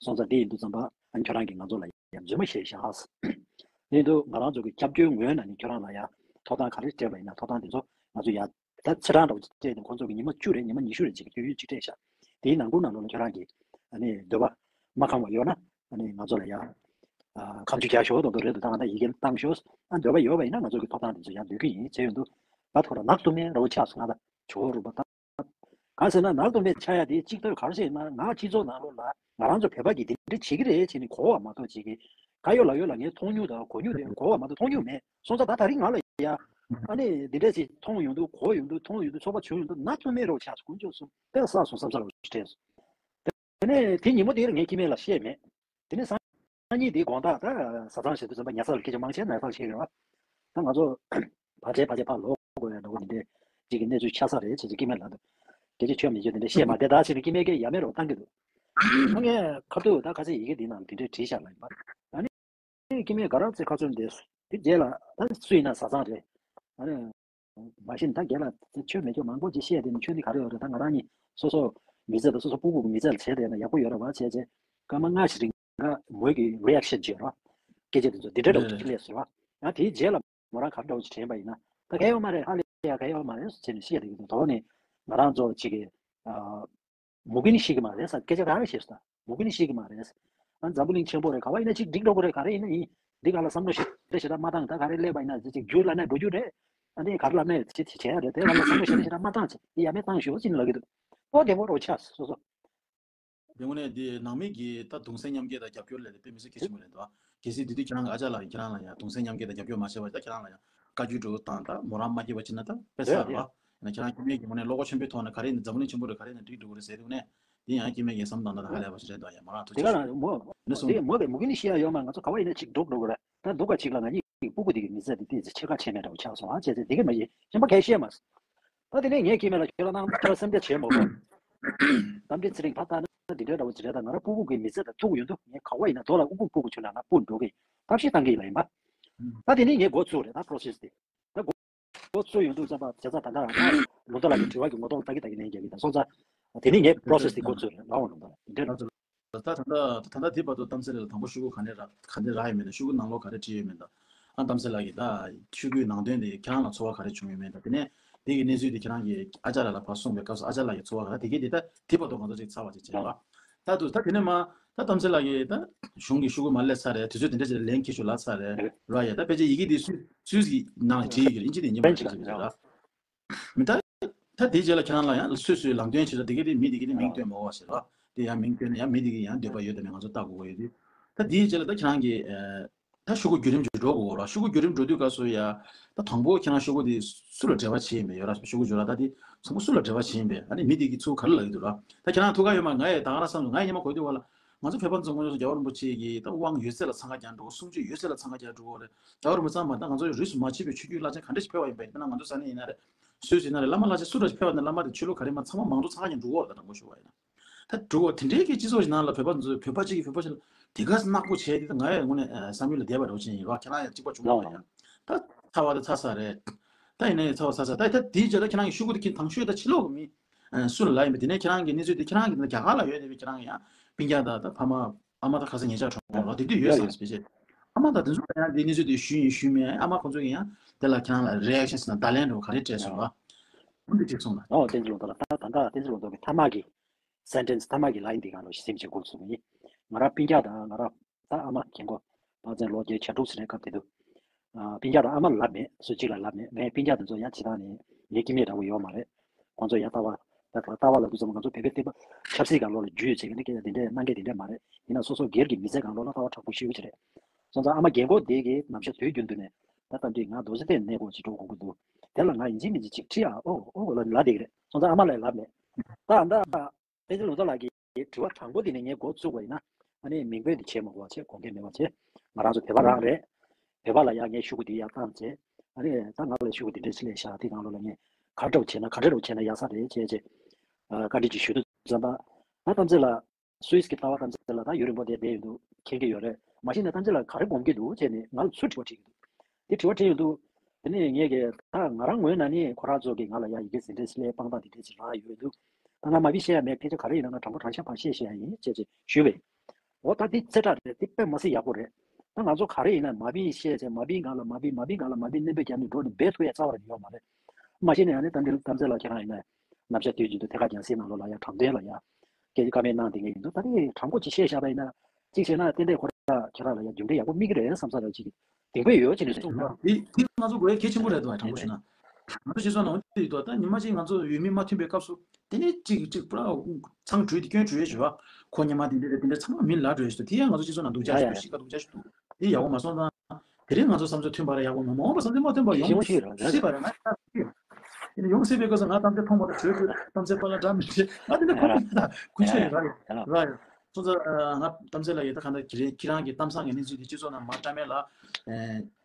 སོང་ཙང་དེ་ཡིན་དུས་ཙམ་པ་ཨ་ནི་ཁྱོད་རང་གིས་ང་ཚོ་ལ་ཡང་རྫུན་མ་བཤད་ཤག་དེ་ཡིན་དུས་ང་རང་ཚོ་གི་སྐྱབས་བཅོལ་ངོས་ནས་ནི་ཁྱོད་རང་ལ་ཡང་ཐོབ་ཐང་ག་རེ་སྤྲད་པ་ཡིན་ན་ཐོབ་ཐང་དེ་ཚོ་ང་ཚོ་ཡར་ ད་ཚེས་གྲངས་འདྲ་བོ་ཅིག་སྤྲད་ནས་ཁོང་ཚོ་གི་ཉི་མ་བཅུ་རེད། ཉི་མ་ཉི་ཤུ་རེད་ཅིག་གི་སྐྱོན་ཡོན་ཅིག་སྤྲད་ཤག་དེའི་ནང་ཁུལ་ནང་ལོགས་ལ་ཁྱོད་རང་གི་ཨ་ནི་འདོད་པ་མ་ཁེངས་པ་ཡོད་ན་ཨ་ནི་ང་ཚོ་ལ་ཡ་ཨ་ཁ་མཆུ་རྒྱག་ཤོག་མདོག་མདོག་རེད་འདུག་ད་ང་ད་ཡི་གེ་བཏང་ཤོག་ཨ་འདོད་པ་ཡོད་པ་ཡིན་ན་ང་ཚོ་གི་ཐོབ་ཐང་དེ་ཚོ་ཡར་འདོན་གི་ཡིན་ཟེར་ཡོང་དུས་ད་ཐོ་ར་ནག་ཏུ་མེ་རོ་ཆགས་སོང་། ང་ད་ཇོ་བོ་རུ་པ་ད། གང་ཟེར་ན་ནག་ཏུ་མེ་ཆགས་ཡ་དེ་གཅིག་ལྟར་ག་རེ་ཟེར་ན་ང་སྤྱི་ཚོགས་ནང་ལོགས་ལ་ང་རང་ཚོ་བོད་པ་གིས་འདི་འདྲ་བྱེད་ཀྱི་རེད་བྱས་ནས་གོ་བ་མ་གཏོགས་བྱེད་ཀྱི་ག་ཡོད་ལ་ཡོད་ལ་ངས་མཐོང་མྱོང་དང་གོ་མྱོང་དེ་གོ་བ་མ་གཏོགས་མཐོང་མྱོང་མེད་སོང་ཙང་ད་ད་རིང་ང་ལ་ཡ་ཨ་ནི་འདི་འདྲ་ཞིག་མཐོང་ཡོང་དུས་གོ་ཡོང་དུས་མཐོང་ཡོང་དུས་ཚོར་བ་བྱུང་ཡོང་དུས་ནག་ཏུ་མེ་རོ་ཆགས་སོང་དཀོན་མཆོག་གསུམ་དེ་ལ་བསགས་སོང་བསམ་ས་རོ་དྲན་སོང་། དེ་ནས་དེ་ཉིན་མོ་དེར་ངས་སྐྱེ་དམན་ལ་བཤད་མེད། དེ་ནས་སང་ཉིན་དེའི་དགོང་དག་ད་བཟའ་ཚང་བྱེད་དུས་ཙམ་པ་ཉལ་ས་ལ་སྐད་ཆ་མང་ཆེ་ནང་ལ་བཤད་ཀྱི་རེད་བ། ད་ང་ཚོ་བར་ཆད་བར་ཆད་ཕར་ལོག་དགོས་ཡ་འགྲོ་གི་འདི་འདྲའི་གཅིག་གི་གནས་ཚུལ་ཆགས་ས་རེད་བྱས་ཙང་སྐྱེ་དམན་ལ་འདུག་སྐད་ཆ་ཆོ་མི་ཆོ་དེ་འདྲ་བཤད་མ་བསྡད་ད་བྱས་ནས་སྐྱེ་དམན་སྐད་ཡ་མེད་རོགས་བཏང་གི་འདུག་ཨ་ངས་ཁ་ཐུག་ད་ཁ་སང་ཡི་གེ་འདི་ནང་ལ་དེ་འདྲའི་བྲིས་བཞག་ལ་ཡིན་པ། ཨ་ནི་སྐྱེ་དམན་ག་རང་ཚེ་ཁ་ཚོན་འདས་སོང་དེ་རྗེས་ལ་ད་སུ་ཡིན་ན་བཟའ་ཚང་རེད། ཨ་ནི་མ་གཞི་ད་རྒན་ལགས་ཚེ་ཆོ་མི་ཆོ་མང་པོ་ཅིག་བཤད་དེ་ནི་ཆོ་འདི་ག་རེ་ཡོད་རེད། ད་ང་རང་གཉིས་སོ་སོ་མི་ཚེ་དང་སོ་སོ་སྤུ་གུ་གི་མི་ཚེ་ལ་བྱས་བསྡད་ན་ཡག་པོ་ཡོད་རེད་བ་བྱས་རྗེས་སྐར་མ་ལྔ་ཞིག་རིང་། ང་མོས་ཀྱི་རི་ཨེག་ཤན་བྱེད་རོགས། སྐད་ཆ་དེ་ཚོ་འདི་འདྲ་འདྲ་བོ་ཅིག་སླེབས་སོང་བ། ཡང་དེའི་རྗེས་ལ་མོ་རང་ག་འདྲ་བོ་ཅིག་དྲན་པ་ཡིན་ན་ད་ག་ཡོད་མ་རེད། ཧ་ལས་ཡ་ག་ཡོད་མ་རེད་ཟེར་ནས་བཤད་དེ་གི་འདུག་དོ་ནི་ང་རང་ཚོ་ཅིག་གི་མུ་གེ་ནི་ཤི་གི་མ་རེད་ཟེར་སྐད་ཆ་ག་རེ་བཤད་སོང་། ད་མུ་གེ་ནི་ཤི་གི་མ་རེད། ཨ་འཛམ་བུ་གླིང་ཆེན་པོ་རེད། ག་བ་ཡིན་ན་ཅིག་འགྲིག་འགྲོ་གི་རེད། ག་རེ་ཡིན་ན་ཡིན། འདི་ག་ལ་བསམ་བློ་ཞེ་དྲག་ཞེ་དྲག་མ་བཏང་། ད་ག་རེ་སླེབས་པ་ཡིན་ན་ཅིག་རྒྱུ་ལ་ན་འགྲོ་རྒྱུ་རེད། ཨ་འདི་ག་རེ་ལབ་ན་ཅིག་ཅིག་བྱེད་ཡ་རེད། དེ་ག་ལ་བསམ་བློ་ཞེ་དྲག་ཞེ་དྲག་མ་བཏང་ཅིག་དེ་ཡ་མེད་བཏང་ཞོག་ཅིག་ལབ་ཀྱི་འདུག་ཨོ་བདེ་མོ་རོ་ཆགས་སོ་སོ། དེ་དངོས་གནས་འདི་ནང་མི་གི་ད་གདུང་སེམས་མཉམ་སྐྱེད་དང་རྒྱབ་སྐྱོར་ལས་དེ་དཔེ་མི་སྲིད་གལ་ཆེན་པོ་རེད་འདུག་གལ་སྲིད་འདི་དུས་ཁྱེད་རང་གི་ཨ་ཅག་ལགས་ཀྱིས་ཁྱེད་རང་ལ་ཡང་གདུང་སེམས་མཉམ་སྐྱེད་དང་རྒྱབ་སྐྱོར་མ་བྱས་པ་ད་ཁྱེད་རང་ལ་ཡང་བཀའ་བཀྱོན་འགྲོ་དང་ད་མོ་རང་མ་སྐྱེས་པ་ཕྱིན་ན་ད་དཔེ་ཟ་རེད་བ། ཡིན་ན་ཁྱེད་རང་སྐྱེ་དམན་གྱི་ངོས་ནས་བློ་ཁོག་ཆེན་པོའི་ཐོག་ནས་ག་རེ་ཡིན་ན་འཛམ་གླིང་ཆེན་པོ་རེད། ག་རེ་ཡིན་ན་འགྲིག་འགྲོ་གི་རེད་ཟེར་དུས་ནས་འདི་ཡང་སྐྱེ་དམན་གྱི་བསམ་སྟངས་ད་ད་ཧ་ལས་པ་ཞིག་རེད་འདུག་ཡ་མོ་རང་ཐུགས་རྗེ་ཆེ་ཞུ། མོ་ནས་སོང་དེ་མོ་གི་མུ་གེ་ནི་ཤི་ཡ་ཡོད་མ། ང་ཚོ་ག་བ་ཡིན་ན་ཅིག་འགྲོ་འགྲོ་གི་རེད། ད་སྡུག་ག་ཅིག་ལ་ང་གཉིས་ཀྱི་སྤུ་གུ་དེ་གི་མི་ཚེ་དེ་ཏོག་ཙམ་ཕྱེད་ཀ་ཕྱེད་མེད་འདྲ་བོ་ཆགས་སོང་ཨ་བྱས་ཚེ་དེ་གི་མ་གཞི་གཞན་པ་གས་ཤེས་མ་སོང་། ད་དེ་ནས་ངས་སྐྱེ་དམན་ལ་ཁྱོད་ལ་ནང་ཁྱོད་ལ་སེམས་ཁྲལ་བྱེད་མ་དགོས། གཏམ་འདྲི་ཚེ་རིང་ཕ་ལྟ་ན་འདི་འདྲའི་འདྲ་བོ་ཅིག་རེད། ད་ང་རང་སྤུ་གུ་གི་མི་ཚེ་དང་ཐུག་ཡོང་དུས་ངས་ག་བ་ཡིན་ན་རྡོ་ལ་ཨུ་ཁུག་ཕུ་གུ་ཆུ་ལ་ང་སྤུ་འགྲོ་གི་ཐབས་ཤེས་བཏང་གི་ཡིན་ལ་ཡིན་པ། ད་དེ་ནས་ངས་འགོ་ཚུགས་རེད། ད་པོ་རོ་སེ་སི་དེ་ད་འགོ་འགོ་ཚུགས་ཡོང་དུས་ཙམ་པ་བྱས་ཙང་ད་ལྟ་ལུང་རྟ་ལགས་ཀྱི་དྲི་བ་གི་ངོ་གདོང་ལྟ་གི་ལྟ་གི་ལན་རྒྱག་གི་ད་སོང་ཙང་དེ་ནས་ངས་པོ་རོ་སེ་སི་དེ་འགོ་ཚུགས་རེད། ལའོ་ལུང་རྟ་ལགས་འདི་འདྲ། ད་ད་ལྟ་ད་ལྟ་དེ་བར་དུ་གཏམ་ཚེ་རིང་ལ་དང་པོ་ཤོག་གུ་ག་ནས་རག་ག་ནས་རག་ཡོད་མེད་དང་ཤོག་གུ་ནང་ལོགས་ག་རེ་བྲིས་ཡོད་མེད་དང་། ཨ་གཏམ་ཚེ་རིང་ལགས་ཀྱིས་ད་ཤོག་གུའི་ནང་དོན་དེ་ཁྱེད་རང་ལ་ཚོར་བ་ག་རེ་བྱུང་ཡོད་མེད་དང་། དེ་ནས་དེ་གི་གནས་ཚུལ་དེ་ཁྱེད་རང་གིས་ཨ་ཅག་ལགས་ལ་ཕར་གསུངས་པའི་སྐབས་སུ་ཨ་ཅག་ལགས་ཀྱི་ཚོར་བ་ག་རེ། དེ་གས་དེ་ད་དེ་བར་དུ་ང་ཚོ་ཅིག་ཚར་བ་ཅིག་བྱས་པ། ད་དུ་ད་དེ་ནས་མ་ད་གཏམ་ཚེ་རིང་ལགས་ཀྱིས་ད་གཞུང་གི་ཤོག་གུ་མར་སླེབས་ཚར་རེད། དུས་ཚོད་དེ་འདྲ་ཅིག་ལ་ལན་འཁྱེར་ཤོག་ལབ་ཚར་རེད་ར། ཡ་ད་ཕལ་ཆེར་ཡི་གེ་དེ་སུད་སུད་ཀྱི་ནང་ལ་བྲིས་ཡོད་ཀྱི་རེད། ཨིན་ཇི་དེ་ཉིན་པར་བྲིས་ཟེར་གྱི་རེད་ར། མི་ད། ད་དེའི་རྗེས་ལ་ཁྱེད་རང་ལ་ཡང་སོ་སོའི་ལམ་སྟོན་བྱེད་ས་དེ་ག་དེ་མི་དེ་ག་དེ་མིང་སྟོན་མ་དགོས་པ་ཟེར་བ། དེ་ཡང་མིང་སྟོན་ན་ཡང་མི་དེ་ག་ཡང་འདོད་པ་ཡོད་དམ་མེད་ང་ཚོ་ལྟ་དགོས་ཀྱི་ཡོད་དུས། ད་དེའི་རྗེས་ལ་ད་ཁྱེད་རང་གིས་ད་ཤོག་གུ་བརྒྱུད་རིམ་ཅིག་འགྲོ་དགོས་ར། ཤོག་གུ་བརྒྱུད་རིམ་འགྲོ་དུས་སྐབས་སུ་ཡ། ད་དང་པོ་ཁྱེད་རང་ཤོག་གུ་དེ་སུ་ལ་འབྲེལ་བ་བྱེད་ཡིན་པས་ཡོད་ར། ཤོག་གུ་བརྗོད་ར་ད་དེ་ཚང་མ་སུ་ལ་འབྲེལ་བ་བྱེད་ཡིན་པས། ཨ་ནི་མི་དེ་ག་ཚུར་ག་རེ་ལབ་ཀྱི་འདུག་ར། ད་ཁྱེད་རང་ཐུགས་ཁག་ཡོད་མ་ང་ཡི་ད་ག་རང་བསམ་སོང་། ང་ཡི་སྙན་མ་གོ་དུས་བ་ལ་ང་ཚོ་བོད་པ་ཚོ་ངོ་ཡོང་སོང་རྒྱལ་བ་རིན་པོ་ཆེ་གི་ད་དབང་ཡོད་ཚད་ལ་འཚང་ཁ་རྒྱག་འགྲོ་གསུང་ཆོས་ཡོད་ཚད་ལ་འཚང་ཁ་རྒྱག་འགྲོ་གི་རེད། རྒྱལ་བ་རིན་པོ་ཆེ་ཚང་མ་ད་ང་ཚོ་རིས་སུ་མ་ཆད་པའི་ཆོས་བརྒྱུད་བླ་ཆེན་ག་འདྲ་ཞིག་ཕེབས་པ་ཡིན་པས། དཔེར་ན་ང་ཚོ་ས་གནས་ཡིན་ན་རེད། སུད་སི་ཡིན་ན་རེད། བླ་མ་བླ་ཆེན་སུ་འདྲ་ཞིག་ཕེབས་པ་ན་བླ་མ་དེ་ཆོས་ལུགས་ག་རེ་མ་ཚང་མ་མང་གཙོ་ཚང་ཁ་ཉན་འགྲོ་གོ་ར། ད་དྲུག་པ་དེ་འདྲའི་གི་སྤྱི་ཚོགས་ཤིག་ནང་ལ་བོད་པ་ཚོ་བོད་པ་གཅིག་གིས་བོད་པ་ཞིག་ལ་དེ་ག་ནག་པོ་བྱས་དེ་ང་ཡང་དངོས་གནས་བསམ་ཡུལ་ལ་བསྡད་པ་འདྲ་བོ་ཅིག་ཡིན་རོགས། ཁྱེད་རང་ཡང་གཅིག་པ་བྱུང་བ་ཡང་ད་ཚ་བ་དེ་ཚ་ས་རེད། ད་ཡིན་ན་ཡང་ཚ་བ་ཚ་ས་ད་ད་དེའི་རྗེས་ལ་ཁྱེད་རང་གི་ཤོག་གུ་དེ་ཁྱེད་དང་ཤོས་ད་ཕྱི་ལོགས་གི་མི་སུ་ལ་ལབ་ཡིན་པ། དེ་ནས་ཁྱེད་རང་གི་གནས་ཚུལ་དེ་ཁྱེད་རང་གི་རྒྱ་གར་ལ་ཡོད་དེ་བས་ཁྱེད་རང་གི་ཡང་སྤུན་ཀྱག་དང་ད་ཕ་མ། ཨ་མ་དང་ཁ་སང་ཉེ་ཆར་གྲོངས་པ་དེ་དུས་ཡོད་ཟེར་བ་སྤེ་ཆེ། ཨ་མ་དང་དེ་ཚོ་ལ་ཡང་དེ་གནས་ཚུལ་དེ་ཞུས་ཡིན་ཞུས་མེད། ཨ་མ་ཁོང་ཚོ་གིས་ཡང་དེ་ལ་ཁྱེད་རང་ལ་རི་ཨེག་ཤན་ཟེར་ན་བརྡ་ལན་འདྲ་བོ་ག་རེ་སྤྲད་སོང་བ། ཁོང་དེ་གཅིག་གསུངས་ལ། ཨོ་བསྟན་འཛིན་ལུང་རྟོགས་ལགས། ད་ད་ལྟ་བསྟན་འཛིན་ལུང་རྟོགས་ཀྱི་ཐ་མ་གི་སེན་ཊེན་སི་ཐ་མ་གི་ལ་ཡིན་འདི་གང་ལོ་ཞིག་སེམས་ཅན་དགོངས་སུ་མི་ཡིན། ང་རང་སྤུན་ཀྱག་དང་ང་རང་ད་ཨ་མ་རྒན་གོག་པ་ཚན་ལོ་བརྒྱད་ཆ་དྲུག་ཟེར་ནས་སྐབས་དེ་དུས། ཨ་སྤུན་ཀྱག་དང་ཨ་མ་ལབ་མེད། སུ་གཅིག་ལ་ལབ་མེད། ངའི་སྤུན་ཀྱག་དེ་ཚོ་ཡང་ཇི་ལྟར་ནས་ངའི་སྐྱེ་དམན་འདྲ་བོ་ཡོད་མ་རེད། ཁོང་ཚོ་ཡང་ལྟ་བ། ད་ལྟ་ལྟ་བ་ལབ་དུས་ཙམ་ང་ཚོ་བོད་པའི་བསྟན་པ་ཆབ་སྲིད་སྒང་ལོགས་ལ་རྒྱུས་ཡོད་ཚད་ཀྱི་ནི་སྐད་ཆ་དེ་འདྲས་གནང་མཁན་དེ་འདྲས་མ་རེད། ཡིན་ན་སོ་སོ་སྒེར་གྱི་མི་ཚེ་སྒང་ལོགས་ལ་ལྟ་བ་དྲག་པོ་ཞེ་པོ་ཅིག་རེད། སོང་ཙང་ཨ་མ་རྒན་གོག་དེ་གིས་ནམ་ཞག་དུས་རྒྱུན་དུ་ནས་ད་ལྟ་འདི་ང་རྡོ་རྗེ་གདན་གནས་སྐོར་ཅིག་འགྲོ་དགོས་ཀྱི་འདུག་དེ་ལ་ང་ཡིན་གཅིག་མིན་གཅིག་ཅིག་ཁྲིད་ཨ་ཨོ་ཨོ་ལ་ལབ་བསྡད་ཀྱི་རེད། སོང་ཙང་ཨ་མ་ལ་ལབ་མེད། ད་ད། བསྟན་འཛིན་ལུང་རྟོགས་ལགས་ཀྱི་དྲི་བ་དང་པོ་དེ་ནས་ངས་འགོ་བཙུགས་པ་ཡིན་ན། ཨ་ནི་མིང་འབོད་འདི་བྱེད་མ་དགོས་པ་བྱས། དགོངས་འགལ་མེད་པ་བྱས། ང་རང་ཚོ་བོད་པ་རང་རེད། བོད་པ་ལ་ཡང་ངས་ཤོག་གུ་འདི་ཡར་བཏང་བྱས། ཨ་ནི་ད་ང་ལ་ཤོག་གུ་འདི་འདྲ་ཞིག་སླེབས་ཤག་དེ་ནང་ལོགས་ལ་ངས་ག་འདྲ་བྱས་ན་ག་འདྲ་བྱས་ན་ཡག་ས་རེད་བྱས་བྱས། ཨ་བཀའ་འདྲི་ཅིག་ཞུ་དུས་ཙམ་པ། ད་གཏམ་ཚེ་ལགས། སུད་སི་གི་ལྟ་བ་གཏམ་ཚེ་ལགས་ད་ཡུན་རིང་པོ་དེ་བསྡད་ཡོད་འདུག་མཁྱེན་གྱི་ཡོད་རེད། མ་གཞི་ནས་གཏམ་ཚེ་ལགས་ག་རེ་སྒོམ་གྱི་འདུག་བྱས་ནས་ང་ལ་ཚུར་དྲི་བ་དྲིས་ཀྱི་འདུག་དེ་དྲི་བ་དྲིས་ཡོང་དུས། དེ་ནས་ངས་ཀྱི་ད་ང་རང་ངོས་ནས་ནི་ཁོ་རང་ཚོ་གིས་ང་ལ་ཡ་ཡི་གེ་ཟིན་བྲིས་སླེབས་དཔང་རྟགས་དེ་འདྲས་ཅིག་རག་ཡོད་འདུག་ད་ང་མ་བི་བཤད་ཡ་མེད། སྐད་ཆ་ག་རེ་ཡིན་ན་ང་དྲང་པོ་དྲང་བཞག་པ་བཤད་བཤད་ཡ་ཡིན་ཅེས་ཅེས་ཞུས་པས། འོ་ད་འདི་རྩེ་གྲ་རེད། འདི་དཔེ་མ་སྲིད་ཡག་པོ་རེད། ད་ང་ཚོ་ག་རེ་ཡིན་ན་མ་བི་བཤད་ཅེས་མ་བི་སྒང་ལ་མ་བི་མ་བི་སྒང་ལ་མ་བི་གནོན་པ་བརྒྱབ་ནས་འགྲོ་ནས་འབད་ཐུབ་ཡ་རྩ་བ་རེ་ཡོད་མ་རེད། མ་གཞི་ནས་ཨ་ནི་ད་འདིར་གཏམ་ཚེ་ལགས་ཁྱེད་རང་ཡིན་ན་ནམ་ཞག་དུས་རྒྱུན་དུ་ཐད་ཀར་རྒྱང་སྲིང་ནང་ལོགས་ལ་ཡང་དྲང་དོན་ལ་ཡང་སྐད་ཆ་བཀའ་མོལ་གནང་བསྡད་མཁན་ཡིན་འདུག་ད་རེས་དྲང་པོ་ཅིག་བཤད་བཞག་པ་ཡིན་ན་གཅིག་བྱས་ན་ཏན་ཏན་ཁོ་རང་ཁྱེད་རང་ལ་ཡང་རྒྱུ་འབྲས་ཡག་པོ་སྨིན་གྱི་རེད་བསམ་ས་ར་ཅིག་གདེང་པོ་ཡོད་ཅེས་ནས་གསུངས་འདུག་དེ་དེ་ང་ཚོ་དགོས་གལ་ཆེན་པོ་རེད་འདུག་དྲང་པོ་བཤད་ན། ང་ཚོ་སྤྱི་ཚོགས་ནང་དེ་ཡོད་དོ། ད་ཉི་མ་གཅིག་ང་ཚོ་ཡུལ་མི་མ་མཐུན་པའི་སྐབས་སུ་དེ་ནས་གཅིག་གཅིག་པུ་ར་ཚང་གྲོས་དེ་སྐྱོན་བརྗོད་བཞིན་པ། ཁོ་ཉི་མ་དེ་འདྲ་རེད་དེ་འདྲ་ཚང་མ་མི་ལ་གྲོས་ཞིག་དེ་ཡང་ང་ཚོ་སྤྱི་ཚོགས་ནང་སྡུག་ཅག་ཞིག་འདུག་ཤི་ཀ་སྡུག་ཅག་ཞིག་འདུག་དེ་ཡག་པོ་མ་སོང་ཙང་། དེ་རིང་ང་ཚོ་བསམ་ཚུལ་མཐུན་པ་ར་ཡག་པོ་མ་མ་འོངས་པ་བསམ་ཚུལ་མ་མཐུན་པ་ཡོང་ཞིབ་མོ་ཞིག་ར་སྲིད་པ་ར་ང་། དེ་ནས་ཡོང་སྲིད་པའི་སྐབས་སུ་ང་གཏམ་ཚེ་མཐོང་མ་ཐག་གྲོས་གྲོས་གཏམ་ཚེ་པ་ལ་འདྲ་མི་འདྲ་ང་དེ་འདྲ་ཁོ་ན་ཀུན་སྤྱོད་ཡོད་ར་ཡོད་ར་ཡོད། སོང་ཙང་ང་གཏམ་ཚེ་ལ་ཡོད་ད་ག་འདྲ་གི་རེད། ཁྱེད་རང་གི་གཏམ་བཟང་གི་གནས་ཚུལ་དེ་སྤྱི་ཚོགས་ནང་མ་བཀྲམ་མེད་ལ།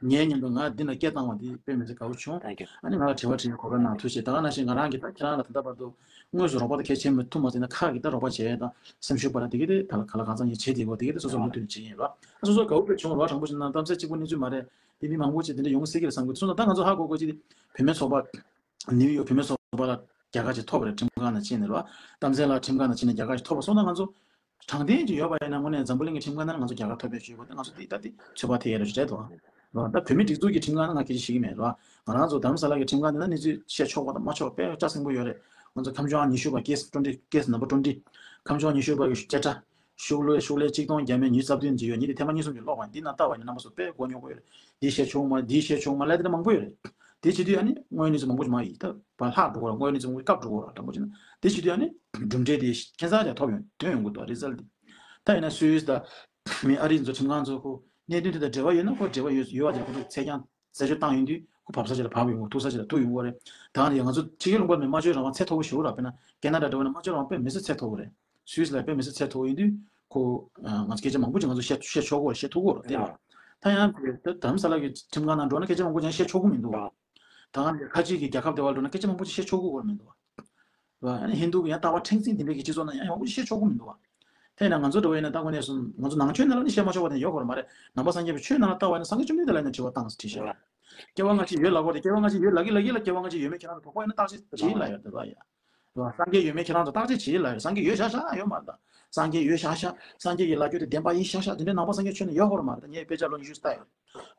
ངའི་མཉམ་དུ་ང་འདི་ན་སྐད་བཏང་བ་འདི་དཔེ་མི་སྲིད་དགའ་བོ་བྱུང་། ཨ་ནི་ང་ལ་དྲི་བ་དྲི་བའི་གོ་སྐབས་གནང་ཐུགས་རྗེ་ཆེ། ད་ག་ནང་བཞིན་ང་རང་གིས་ད་ཁྱེད་རང་ལ་ད་ལྟ་བར་དུ་དངོས་སུ་རོགས་པ་ད་གལ་ཆེན་མི་ཐུབ་མ་ཟིན་ན་ཁག་གིས་ད་རོགས་པ་བྱས་དང་སེམས་ཤུགས་པ་ལ་དེ་གི་དེ་ད་ལ་ག་ལ་གང་ཚང་ཡིན་བྱེད་དེ་གོ་དེ་གི་དེ་སོ་སོ་མུ་མཐུད་ནས་བྱེད་ཡིན་རོགས། སོ་སོ་དགའ་བོ་དཔེ་བྱུང་རོགས། དྲང་པོ་བྱས་ན་གཏམ་ཚེ་གཅིག་པུ་གནས་ཚུལ་མ་རེད། དེ་མི་མང་པོ་ཅིག་དེ་འདྲ་ཡོང་སྲིད་ཀྱི་རེད་བསམ་གི། སོང་ཙང་ད་ང་ཚོ་ཧ་གོ་དགོས་ཅིག་དེ་བུད་མེད་ཚོགས་པ་ནིའུ་ཡོག་བུད་མེད་ཚོགས་པ་ལ་རྒྱལ་ཁ་ཅིག་ཐོབ་པ་རེད། ཁྲིམས་ཁང་ནང་ཕྱིན་ནས་རོགས། གཏམ་ཚེ་ལ་ཁྲིམས་ཁང་ནང་ཕྱིན་ནས་རྒྱལ་ཁ་ཅིག་ཐོབ་པ་སོང་ཙང་ང་ཚོ། དྲང་བདེན་ཅིག་ཡོད་པ་ཡིན་ན་དངོས་གནས་འཛམ་བུ་གླིང་གི་ཁྲིམས་ཁང་ནང་ང་ཚོ་རྒྱལ་ཁ་ཐོབ་པའི་ཞུས་པ་དེ་ང་ཚོ་དེ་ལྟ་དེ་ཚོད་དཔག་ཐེག་ཡ་རེ་ཞིག་རེད་དོ། ད་བོད་མི་སྒྲིག་འཛུགས་ཀྱི་ཁྲིམས་ཁང་ནང་ང་སྐད་ཆ་བཤད་ཀྱི་མེད་རོགས། ང་རང་ཚོ་རྡ་རམ་ས་ལ་གི་ཁྲིམས་ཁང་དེ་ན་གནས་ཚུལ་བཤད་ཆོག་པ་དང་མ་ཆོག་པ་དཔེ་ཆ་ཚང་པོ་ཡོད་རེད། ང་ཚོ་ཁམས་ལྗོངས་ཉི་ཤུ་པ་ཀེ་སི་ཀྲོན་ཀྲི་ཀེ་སི་ནམ་བར་ཀྲོན་ཀྲི། ཁམས་ལྗོངས་ཉི་ཤུ་པ་གི་བཅད་ཁྲ། ཤོག་ལྷེ་ཤོག་ལྷེ་གཅིག་སྟོང་བརྒྱ་མེད་ཉི་ཤུ་རྩ་བདུན་ཅིག་ཡོད། ཉིན་དེ་ཐེངས་མ་གཉིས་གསུམ་ཅིག་ཀློག་པ་ཡིན། འདི་ནང་ལྟ་བ་ཡིན་ན་རྣམ་པ་ཚོ་དཔེ་མགོ་རྙོག་པོ་ཡོད་རེད། འདི་བཤད་ཆོག་མ་འདི་བཤད་ཆོག་མ་ལབ་དེ་འདྲ་མང་པོ་ཡོད་རེད། དེ་བྱེད་དུས་ཨ་ནི་དངོས་ཡོད་གནས་ཚུལ་མང་པོ་ཞིག་མ་ཡིན་ད་བ་ལྷག་འགྲོ་གོ་ར། དངོས་ཡོད་གནས་ཚུལ་མང་པོ་ཞིག་བཀག་འགྲོ་གོ་ར། དྲང་པོ་བྱས་ན་དེ་བྱེད་དུས་ཨ་ནི་གྲུབ་འབྲས་དེ་ཁྱད་མཚར་ཅིག་ཐོབ་ཡོང་ཐོན་ཡོང་གི་འདུག་རི་ཛལ་ཊི་དེ། ད་ཡིན་ན་སུད་སི་དང་མི་ཨ་རི་ཚོ་ཁྲིམས་ཁང་ཚོ་ཁོ་གནད་དོན་དེ་དང་འབྲེལ་བ་ཡོད་ན་ཁོ་འབྲེལ་བ་ཡོད་ཡོད་པ་དེ་ཁོ་ཚོ་ཚད་ཀྱང་རྩད་གཅོད་བཏང་ཡོང་དུས་ཁོ་བབས་ས་ཅིག་ལ་བབས་ཡོང་གོ་ཐུག་ས་ཅིག་ལ་ཐུག་ཡོང་གོ་རེད། ད་ནི་ང་ཚོ་ཕྱི་རྒྱལ་ལུང་པ་ནས་སྨྲ་བརྗོད་རང་དབང་ཚད་མཐོ་པོ་ཞིག་ར། དཔེར་ན་ཁེ་ན་ཌ་འདྲ་བོ་ནས་སྨྲ་བརྗོད་རང་དབང་དཔེ་མི་སྲིད་ཚད་མཐོ་པོ་རེད། སུད་སི་ལ་དཔེ་མི་སྲིད་ཚད་མཐོ་པོ་ཡིན་དུས་ཁོ་ང་ཚོ་སྐད་ཆ་མང་པོ་ཅིག་ང་ཚོ་བཤད་བཤད་ཆོག་གོ་བཤད་ཐུབ་གོ་ར་དེ་ར། ད་ཡང་དེ་ད་རྡ་རམ་ས་ལ་གི་ཁྲིམས་ཁང་ནང་འགྲོ་ན་སྐད་ཆ་མང་པོ་ཅིག་བཤད་ཆོག་གི་མི་འདུག་ར། ད་ང་ཁ་ཅིག་གི་རྒྱལ་ཁབ་དེ་བ་འགྲོ་ན་སྐད་ཆ་མང་པོ་ཅིག་བཤད་ཆོག་གི་ཡོད་མི་འདུག་བ། ཧིན་དུ་གི་ཡང་ལྟ་བ་ཕྲེང་ཚིག་འདི་འདྲ་གི་སྤྱི་ཚོགས་ནང་ཡང་ཡང་བཤད་ཆོག་གི་མི་འདུག་བ། དེས་ན་ང་ཚོ་འགྲོ་བ་ཡིན་ན་ད་དངོས་གནས་སུ་ང་ཚོ་ནང་ཆོས་ནང་ལ་ནི་བཤད་མ་ཆོག་པ་དེ་ཡོད་དགོས་རེད་མ་རེད། ནང་པ་སངས་རྒྱས་པའི་ཆོས་ནང་ལ་ལྟ་བ་ཡིན་ན་སངས་རྒྱས་བཅོམ་ལྡན་འདས་ལ་ནི་དྲི་བ་བཏང་ཟེར་དྲིས་ཤག་སྐྱེ་བ་སྔ་ཕྱི་ཡོད་ལབ་དགོས་དེ་སྐྱེ་བ་སྔ་ཕྱི་ཡོད་ལབ་ཀྱི་ལབ་ཀྱི་ལ་སྐྱེ་བ་སྔ་ཕྱི་ཡོད་མེད་ཁྱེད་རང་ཚོ་དོགས་པ་ཡོད་ན་བརྟག་དཔྱད་བྱེད་ལབ་ཡོད་རེད་བ་ཡ། སངས་རྒྱས་ཡོད་མེད་ཁྱེད་རང་ཚོ་བརྟག་དཔྱད་བྱེད་ལབ་ཡོད། སངས་རྒྱས་ཡོད་ཤག་ཤག་ཡོད་མ་རེད་ད། སངས་རྒྱས་ཡོད་ཤག་ཤག་སངས་རྒྱས་ཀྱི་ལབ་རྒྱུ་དེ་བདེན་པ་ཡིན་ཤག་ཤག་དེ་འདྲའི་ནང་པ་སངས་རྒྱས་ཆོས་ནང་ཡོད་དགོས་རེད་མ་རེད་ད། ངས་དཔེ་ཆ་ལོ་ཉི་ཤུ་ལྟ་ཡོད།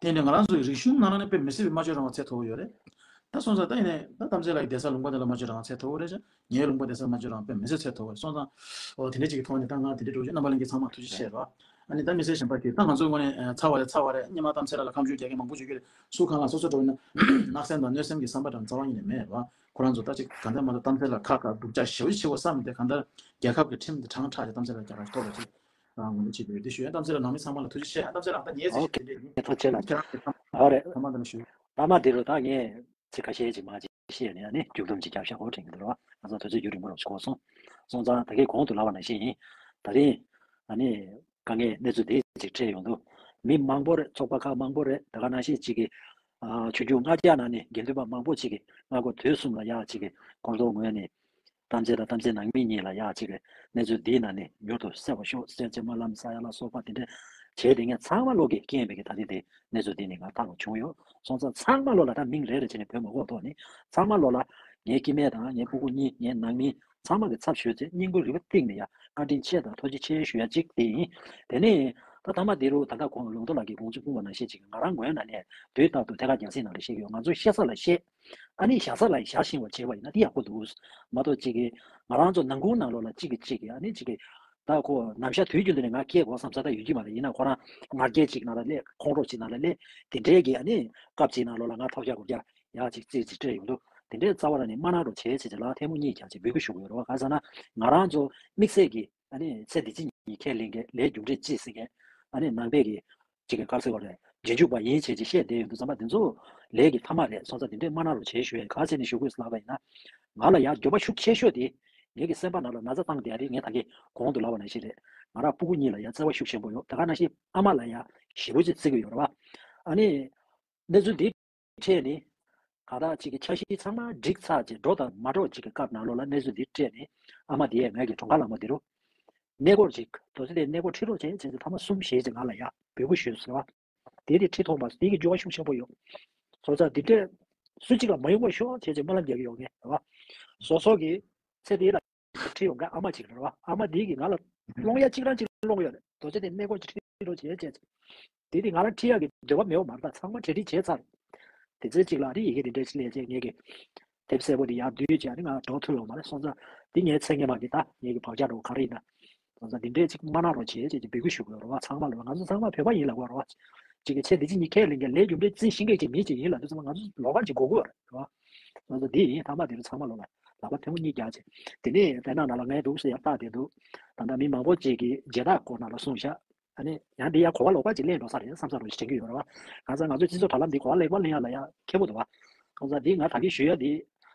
དེ་འདྲའི་ང་རང་ཚོའི་རིག་གཞུང་ནང་ལ་ནི་དཔེ་མི་སྲིད་པའི་སྨྲ་བརྗོད་རང་དབང་ཚད་མཐོ་པོ་ཡོད་རེད། ད་སོང་ཙང་ད་ཡིན་ནའི་ད་གཏམ་ཚེ་ལགས་ཀྱི་བསྡད་ས་ལུང་པ་དེ་ལ་སྨྲ་བརྗོད་རང་དབང་ཚད་མཐོ་པོ་རེད་ཤག་ངའི་ལུང་པ་བསྡད་ས་སྨྲ་བརྗོད་རང་དཔེ་མི་སྲིད་ཚད་མཐོ་པོ་རེད། སོང་ཙང་འོ་དེ་འདྲ་ཅིག་གི་ཐོག་ནས་ད་ང་དེ་འདྲ་འགྲོ་རྒྱུ་རྣམ་པ་ལྷན་རྒྱས་ཚང་མ་ཐུགས་རྗེ་ཆེ་རོགས། ཨ་ནི་ད་མི་སེར་གཞན་པ་གིས་ད་ང་ཚོའི་ངོས་ནས་ཚར་བ་རེད་ཚར་བ་རེད། སྔོན་མ་གཏམ་ཚེ་ལགས་ལ་ཁ་མཆུ་རྒྱག་མཁན་མང་པོ་བྱུང་གི་རེད། སུ་གང་ལ་སོ་སོ་འགྲོ་ཡིན་ན་སྣང་སེམས་དང་གནོད་སེམས་ཀྱི་བསམ་པ་དང་རྩ་བ་ཉིད་ནས་མེད་རོགས། ཁོ་རང་ཚོ་ད་ཅིག་ག་འདྲ་མ་གཏོགས་གཏམ་ཚེ་ལགས་ཁ་ཁ་སྡུག་ཅག་ཞེ་པོ་ཅིག་ཆེ་བ་བསམ་མི་འདུག་གང་ལྟར་རྒྱལ་ཁབ་ཀྱི་ཁྲིམས་དེ་དྲང་ཁྲག་ཅིག་གཏམ་ཚེ་ལགས་རྒྱལ་ཁ་ཐོབ་པ་ཅིག་ཨ་ངོ་མ་བྱེད་དགོས་རེད་དེ་ཞུ་ཡ། གཏམ་ཚེ་ལགས་ནང་མི་ཚང་མ་ལ་ཐུགས་རྗེ་ཆེ། གཏམ་ཚེ་ལགས་ད་ངའི་ཚིག་དེ་འདྲས་ཡིན། ཐུགས་རྗེ་ཆེ་ལགས། ཁྱེད་རང་ཚོ་ཨོ་རེད། ཚང་མ་ལ་ཞུ། ཨ་མ་དེ་རུ་ད་ངས་ཚིག་ཁ་ཤས་ཅིག་མ་ཅིག་བཤད་ནས་ཨ་ནི་མཇུག་སྡོམ་ཅིག་རྒྱབ་ཤག་གོ་དྲན་གྱི་འདུག་རོགས། ང་ཚོ་དུས་ཚོད་རྒྱུན་རིང་པོ་རང་ཞིག་འགོར་སོང་། སོང་ཙང་ད་གིན་གོང་དུ་ལབ་པ་ནང་བཞིན་ཡིན། ད་རིང་ཨ་ནི་དཀའ་ངལ་གནས་ཚུལ་དེ་ཅིག་འཕྲད་ཡོང་དུས་མི་མང་པོ་རེད། ཚོགས་པ་ཁག་མང་པོ་རེད། ད་ག་ནང་བཞིན་ཅིག་གི་ཨ་ཆོས་བརྒྱུད་ལྔ་བརྒྱ་ནང་ནས་དགེ་འདུན་པ་མང་པོ་ཅིག་གི་སྔ་དགོང་དུས་གསུམ་ལ་ཡ་ཅིག་གི་ཁོང་ཚོ་ངོས་ནས། གཏམ་ཚེ་དང་གཏམ་ཚེ་ནང་མི་གཉིས་ལ་ཡ་གཅིག་གི་གནས་ཚུལ་འདིའི་ནང་ནས་མྱུར་དུ་གསལ་བ་ཤོག་གསལ་བྱེད་སྨོན་ལམ་ས་ཡ་ལ་སོགས་པ་དེ་འདྲ་བྱས་ཏེ་ངས་ཚང་མ་ལོག་གི་རྐྱེན་པས་ཀྱི་ད་ལྟའི་དེ་གནས་ཚུལ་འདི་ནི་ང་ལྟ་བ་བྱུང་ཡོད། སོང་ཙང་ཚང་མ་ལོག་ལ་ད་མིང་རེ་རེ་བྱས་ནས་བོས་མ་དགོས་ཐོག་ནས་ཚང་མ་ལོག་ལ་ངའི་སྐྱེ་དམན་དང་ངའི་སྤུ་གུ་གཉིས་ངའི་ནང་མི་ཚང་མ་གི་ཚབ་ཞུས་ཚེ་སྙིང་ཁུང་རུས་པ་གཏིང་ནས་ཡ་བཀའ་དྲིན་ཆེ་དང་ཐུགས་རྗེ་ཆེ་ཞུ་ཡ་གཅིག་དེ་ཡིན། དེ་ནས་ད་ཐ་མ་འདི་རུ་ད་ལྟ་གོང་ལུང་རྟོགས་ལགས་ཀྱིས་དགོངས་ཚུལ་ཕུང་བ་ནང་བཞིན་ཅིག་ང་རང་ངོས་ནས་ནས་དུས་རྟག་ཏུ་ཐད་ཀར་རྒྱང་སྲིང་ནང་ལ་བཤད་ཀྱི་ཡོད། ང་ཚོ་བཤད་ས་ལ་བཤད། ཨ་ནི་བཞག་ས་ལ་བཞག་ཤེས་པ་བྱས་པ་ཡིན་ན་དེ་ཡག་པོ་འདུག་མ་གཏོགས་གཅིག་གིས་ང་རང་ཚོ་ནང་ཁུལ་ནང་ལོགས་ལ་གཅིག་གིས་གཅིག་གིས་ཨ་ནི་གཅིག་གིས་ད་ཁོ་ནམ་ཞག་དུས་རྒྱུན་དུ་ནས་ང་སྐད་གོ་བསམ་ས་ད་ཡོད་ཀྱི་མ་རེད། ཡིན་ན་ཁོ་རང་ང་སྐད་གཅིག་ནང་ལ་སླེབས་ཁོང་ཁྲོ་གཅིག་ནང་ལ་སླེབས་དེ་འདྲའི་གི་ཨ་ནི་སྐབས་གཅིག་ནང་ལོགས་ལ་ང་ཐོབ་རྒྱག་གོ་རྒྱག་ཡག་གཅིག་རྩིས་གཅིག་སྤྲད་ཡོང་འདུག་དེ་འདྲའི་རྩ་བ་རང་ནས་མ་གནང་རོགས་བྱེད་ཅེས་ཅིག་ལ་ཐལ་མོ་གཉིས་རྒྱག་ཅིག་འབོད་སྐུལ་ཞུ་དགོས་རེད་བ། གང་ཟེར་ན་ང་རང་ཚོ་དམིགས་བསལ་གྱི་ཨ་ནི་ཚེ་འདི་ཕྱི་གཉིས་ཁས་ལེན་མཁན་ལས་རྒྱུ་འབྲས་ཅི་ཟེར་མཁན་ཨ་ནི་ནང་པའི་གི་གཅིག་གི་དཀར་ཟེར་བ་རེད་རྗེས་འཇུག་པ་ཡིན་བྱས་ཅིག་བཤད་བསྡད་ཡོང་དུས་ཙམ་པ་འདི་ཚོ་ལས་ཀྱི་ཐ་མ་རེད། སོང་ཙང་འདི་འདྲས་མ་གནང་རོགས་བྱེད་ཞུ་ཡས། ག་ཚད་ནས་ཞུ་དགོས་ཟེར་ལབ་པ་ཡིན་ན་ང་ལ་ཡང་འགྱོད་པ་ཤུགས་ཆེ་ཤོས་དེ་ངེད་ཀྱི་སེམས་པ་ནང་ལ་ན་ཚ་བཏང་བསྡད་རེད། ངས་ད་གིན་གོང་དུ་ལབ་པ་ནང་བཞིན་རེད། ང་རང་སྤུ་གུ་གཉིས་ལ་ཡང་བརྩེ་བ་ཤུགས་ཆེན་པོ་ཡོད། ད་ག་ནང་བཞིན་ཨ་མ་ལ་ཡང་ཞེ་པོ་ཅིག་བརྩི་གི་ཡོད་རེད་བ། ཨ་ནི་གནས་ཚུལ་འདི་འཕྲད་ནི། གང་ལྟར་གཅིག་གི་འཆར་གཞི་ཚང་མ་འགྲིག་ཚར་རྗེས་འགྲོ་དང་མ་འགྲོ་གཅིག་གི་སྐབས་ནང་ལོགས་ལ་གནས་ཚུལ་འདི་སྤྲད་ནི། ཨ་མ་དེས་ངའི་གི་གྲོངས་ཁ་ལ་མོ་དེ་རུ། གནས་སྐོར་ཅིག་དོ་ཚིགས་དེ་གནས་སྐོར་ཁྲིད་རོགས་བྱེད་ཅེས་ཚེ་ཐ་མ་གསུམ་བཞི་ཅིག་ང་ལ་ཡ་འབོད་སྐུལ་ཞུས་ཟེར་བ། དེ་དེ་ཁྲིད་ཐོག་མ་དེ་གི་འགྱུར་བ་ཤུགས་ཆེན་པོ་ཡོད། སོང་ཙང་འདི་འདྲས་སུ་གཅིག་ལ་མ་ཡོང་བར་ཤོག་བྱས་ཅེས་སྨོན་ལམ་རྒྱག་གི་ཡོད་ངས་རེད་བ། སོ་སོ་གི་ཚེ་དེ་ལ། ཁྲིད་ཡོང་མཁན་ཨ་མ་གཅིག་རེད་བ། ཨ་མ་འདི་གིས་ང་ལ་སློང་ཡ་གཅིག་རང་གཅིག་སློང་ཡོད་རེད། དོ་ཚིགས་དེ་གནས་སྐོར་གཅིག་ཁྲིད་རོགས་བྱེད་ཅེས། དེ་དེ་ང་རང་ཁྲིད་ཡག་གི་འདོད་པ་མེད་པ་མ་རེད། ད་ཚང་མ་གྲ་སྒྲིག་བྱས་ཚར། དེ་ཚེ་གཅིག་ལ་རི་ཡི་གེ་དེ་འདྲས་ལས་བྱས་ངེད་ཀྱི་ དེབ་སེར་པོ་དེ་ཡར་བསྡུས་བྱས་ནས་ང་འགྲོ་ཐུབ་ཡོད་མ་རེད། སོང་ཙང་འདི་ངའི་ཚེ་སྔོན་མ་གི་ད་ངེད་ཀྱི་བག་ཆགས་འདྲ་བོ་ག་རེ་ཡིན་ན། སོང་ཙང་འདི་འདྲས་ཅིག་མ་གནང་རོགས་བྱེད་ཅེས་ཀྱི་འབོད་སྐུལ་ཞུ་དགོས་རེད་བ། ཚང་མ་ལ་ང་ཚོ་ཚང་མ་བོད་པ་ཡིན་ལབ་དགོས་རེད་བ། ཅིག་གི་ཚེ་འདི་ཕྱི་གཉིས་ཁས་ལེན་མཁན་ལས་རྒྱུ་འབྲས་འཛིན་ཤེས་མཁན་ཅིག་མི་ཅིག་ཡིན་ལབ་དུས་ཙམ་པ་ང་ཚོ་ལོགས་ཀ་ཅིག་དགོས་ཀྱི་ཡོད་རེད་བ། སོང་ཙང་འདི་ཡིན། ཐ་མ་དེ་རུ་ཚང་མ་ལོ་ལ་ལག་པ་ཐལ་མོ་གཉིས་རྒྱག་བྱས། དེ་ནས་དེ་ནང་ན་ལ་ངའི་འདུག་སེ་ཡར་བལྟ་བསྡད་འདུག་ད་ལྟ་མི་མང་པོ་ཅིག་གིས་མཇལ་དར་སྐོར་ནང་ལ་གསུངས་ཤག་ཨ་ནི་ཡང་འདི་ཡང་གོ་བ་ལོག་པ་ཅིག་ལེན་འགྲོ་ས་རེད་བསམ་ས་རུ་ཞིག་དྲན་གྱི་ཡོད་རེད་བ། གང་ཟག་ང་ཚོའི་སྤྱི་ཚོགས་དྲ་ལམ་འདི་གོ་བ་ལེགས་པ་ལེན་ཡ་ལ་ཡ་ཁེ་པོ་འདུག་བ། གང་ཟག་འདི་ང་ད་གིན་ཞུ་ཡ་འདི་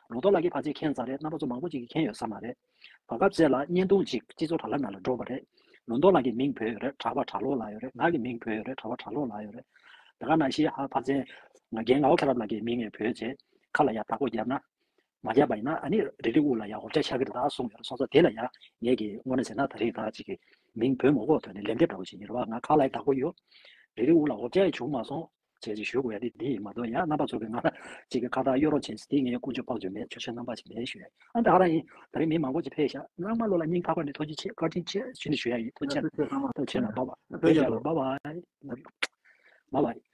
ལུང་རྟོགས་ལགས་ཀྱིས་ཕལ་ཆེར་མཁྱེན་ཚར་རེད། རྣམ་པ་ཚོ་མང་པོ་ཅིག་གིས་མཁྱེན་ཡོད་ས་མ་རེད། བར་སྐབས་ཅིག་ལ་བརྙན་ཐུང་ཅིག་སྤྱི་ཚོགས་དྲ་ལམ་ནང་ལ་འགྲོ་བ་རེད། ལུང་རྟོགས་ལགས་ཀྱི་མིང་བོས་ཡོད་རེད། གྲགས་པ་གྲགས་ལོག་ལབ་ཡོད་རེད། ང་གི་མིང་བོས་ཡོད་རེད། གྲགས་པ་གྲགས་ལོག་ལབ་ཡོད་རེད། དེ་ག་ནང་བཞིན་ཧ་ཕལ་ཆེར་ང་རྒན་ངག་དབང་མཁྱེན་རབ་ལགས་ཀྱི་མིང་ཡང་བོས་བྱས་ཁ་ལ་ཡ་བདག་པོ་བརྒྱབ་ན། མ་བརྒྱབ་པ་ཡིན་ན་ཨ་ནི་རེ་རེ་དབུ་ལ་ཡ་འོ་བརྒྱལ་ཆགས་ཀྱི་རེད་ད་གསུངས་ཡོད་རེད། སོང་ཙང་དེ་ལ་ཡ་ངས་ཀྱི་དངོས་གནས་ཟེར་ན་ད་རེས་ད་ཅིག་གི་མིང་བོས་མ་དགོས་དོན་ནས་ལན་འདེབས་འདྲ་བོ་ཞིག་ཡིན་རེད་བ། ང་ཁ་ལ་ཡ་བདག་པོ་ཡོད། རེ་རེ་དབུ་ལ་འོ་བརྒྱལ་བྱུང་མ་སོང་བྱས་ཅིག་ཞུ་དགོས་ཡ་དེ་འདི་ཡིན་མ་གཏོགས། ཡ་རྣམ་པ་ཚོ་གི་ང་ཅིག་གི་ཁ་བཏགས་གཡོ་རོགས་བྱས་ཟེར་དེ་ངས་ཀུན་སྤྱོད་ཕག་ཚོད་མེད། ཆོག་ཤེས་རྣམ་པ་ཅིག་མེད་ཞུ་ཡ་ཡིན། ཨ་ད་ག་རང་ཡིན། ད་རེས་མི་མང་པོ་ཅིག་ཕེབས་ཤག་ཚང་མ་ལོ་ལ་སྙིང་ཐག་པ་ནས་ཐུགས་རྗེ་ཆེ་བཀའ་དྲིན་ཆེ་ཞུ་ནས་ཞུ་ཡ་ཡིན། ཐུགས་རྗེ་གནང་། ཐུགས་རྗེ་གནང་། བྷའི་བྷའི། ཐུགས་རྗེ་གནང་། བྷའི་བྷའི། བྷའི་བྷའི།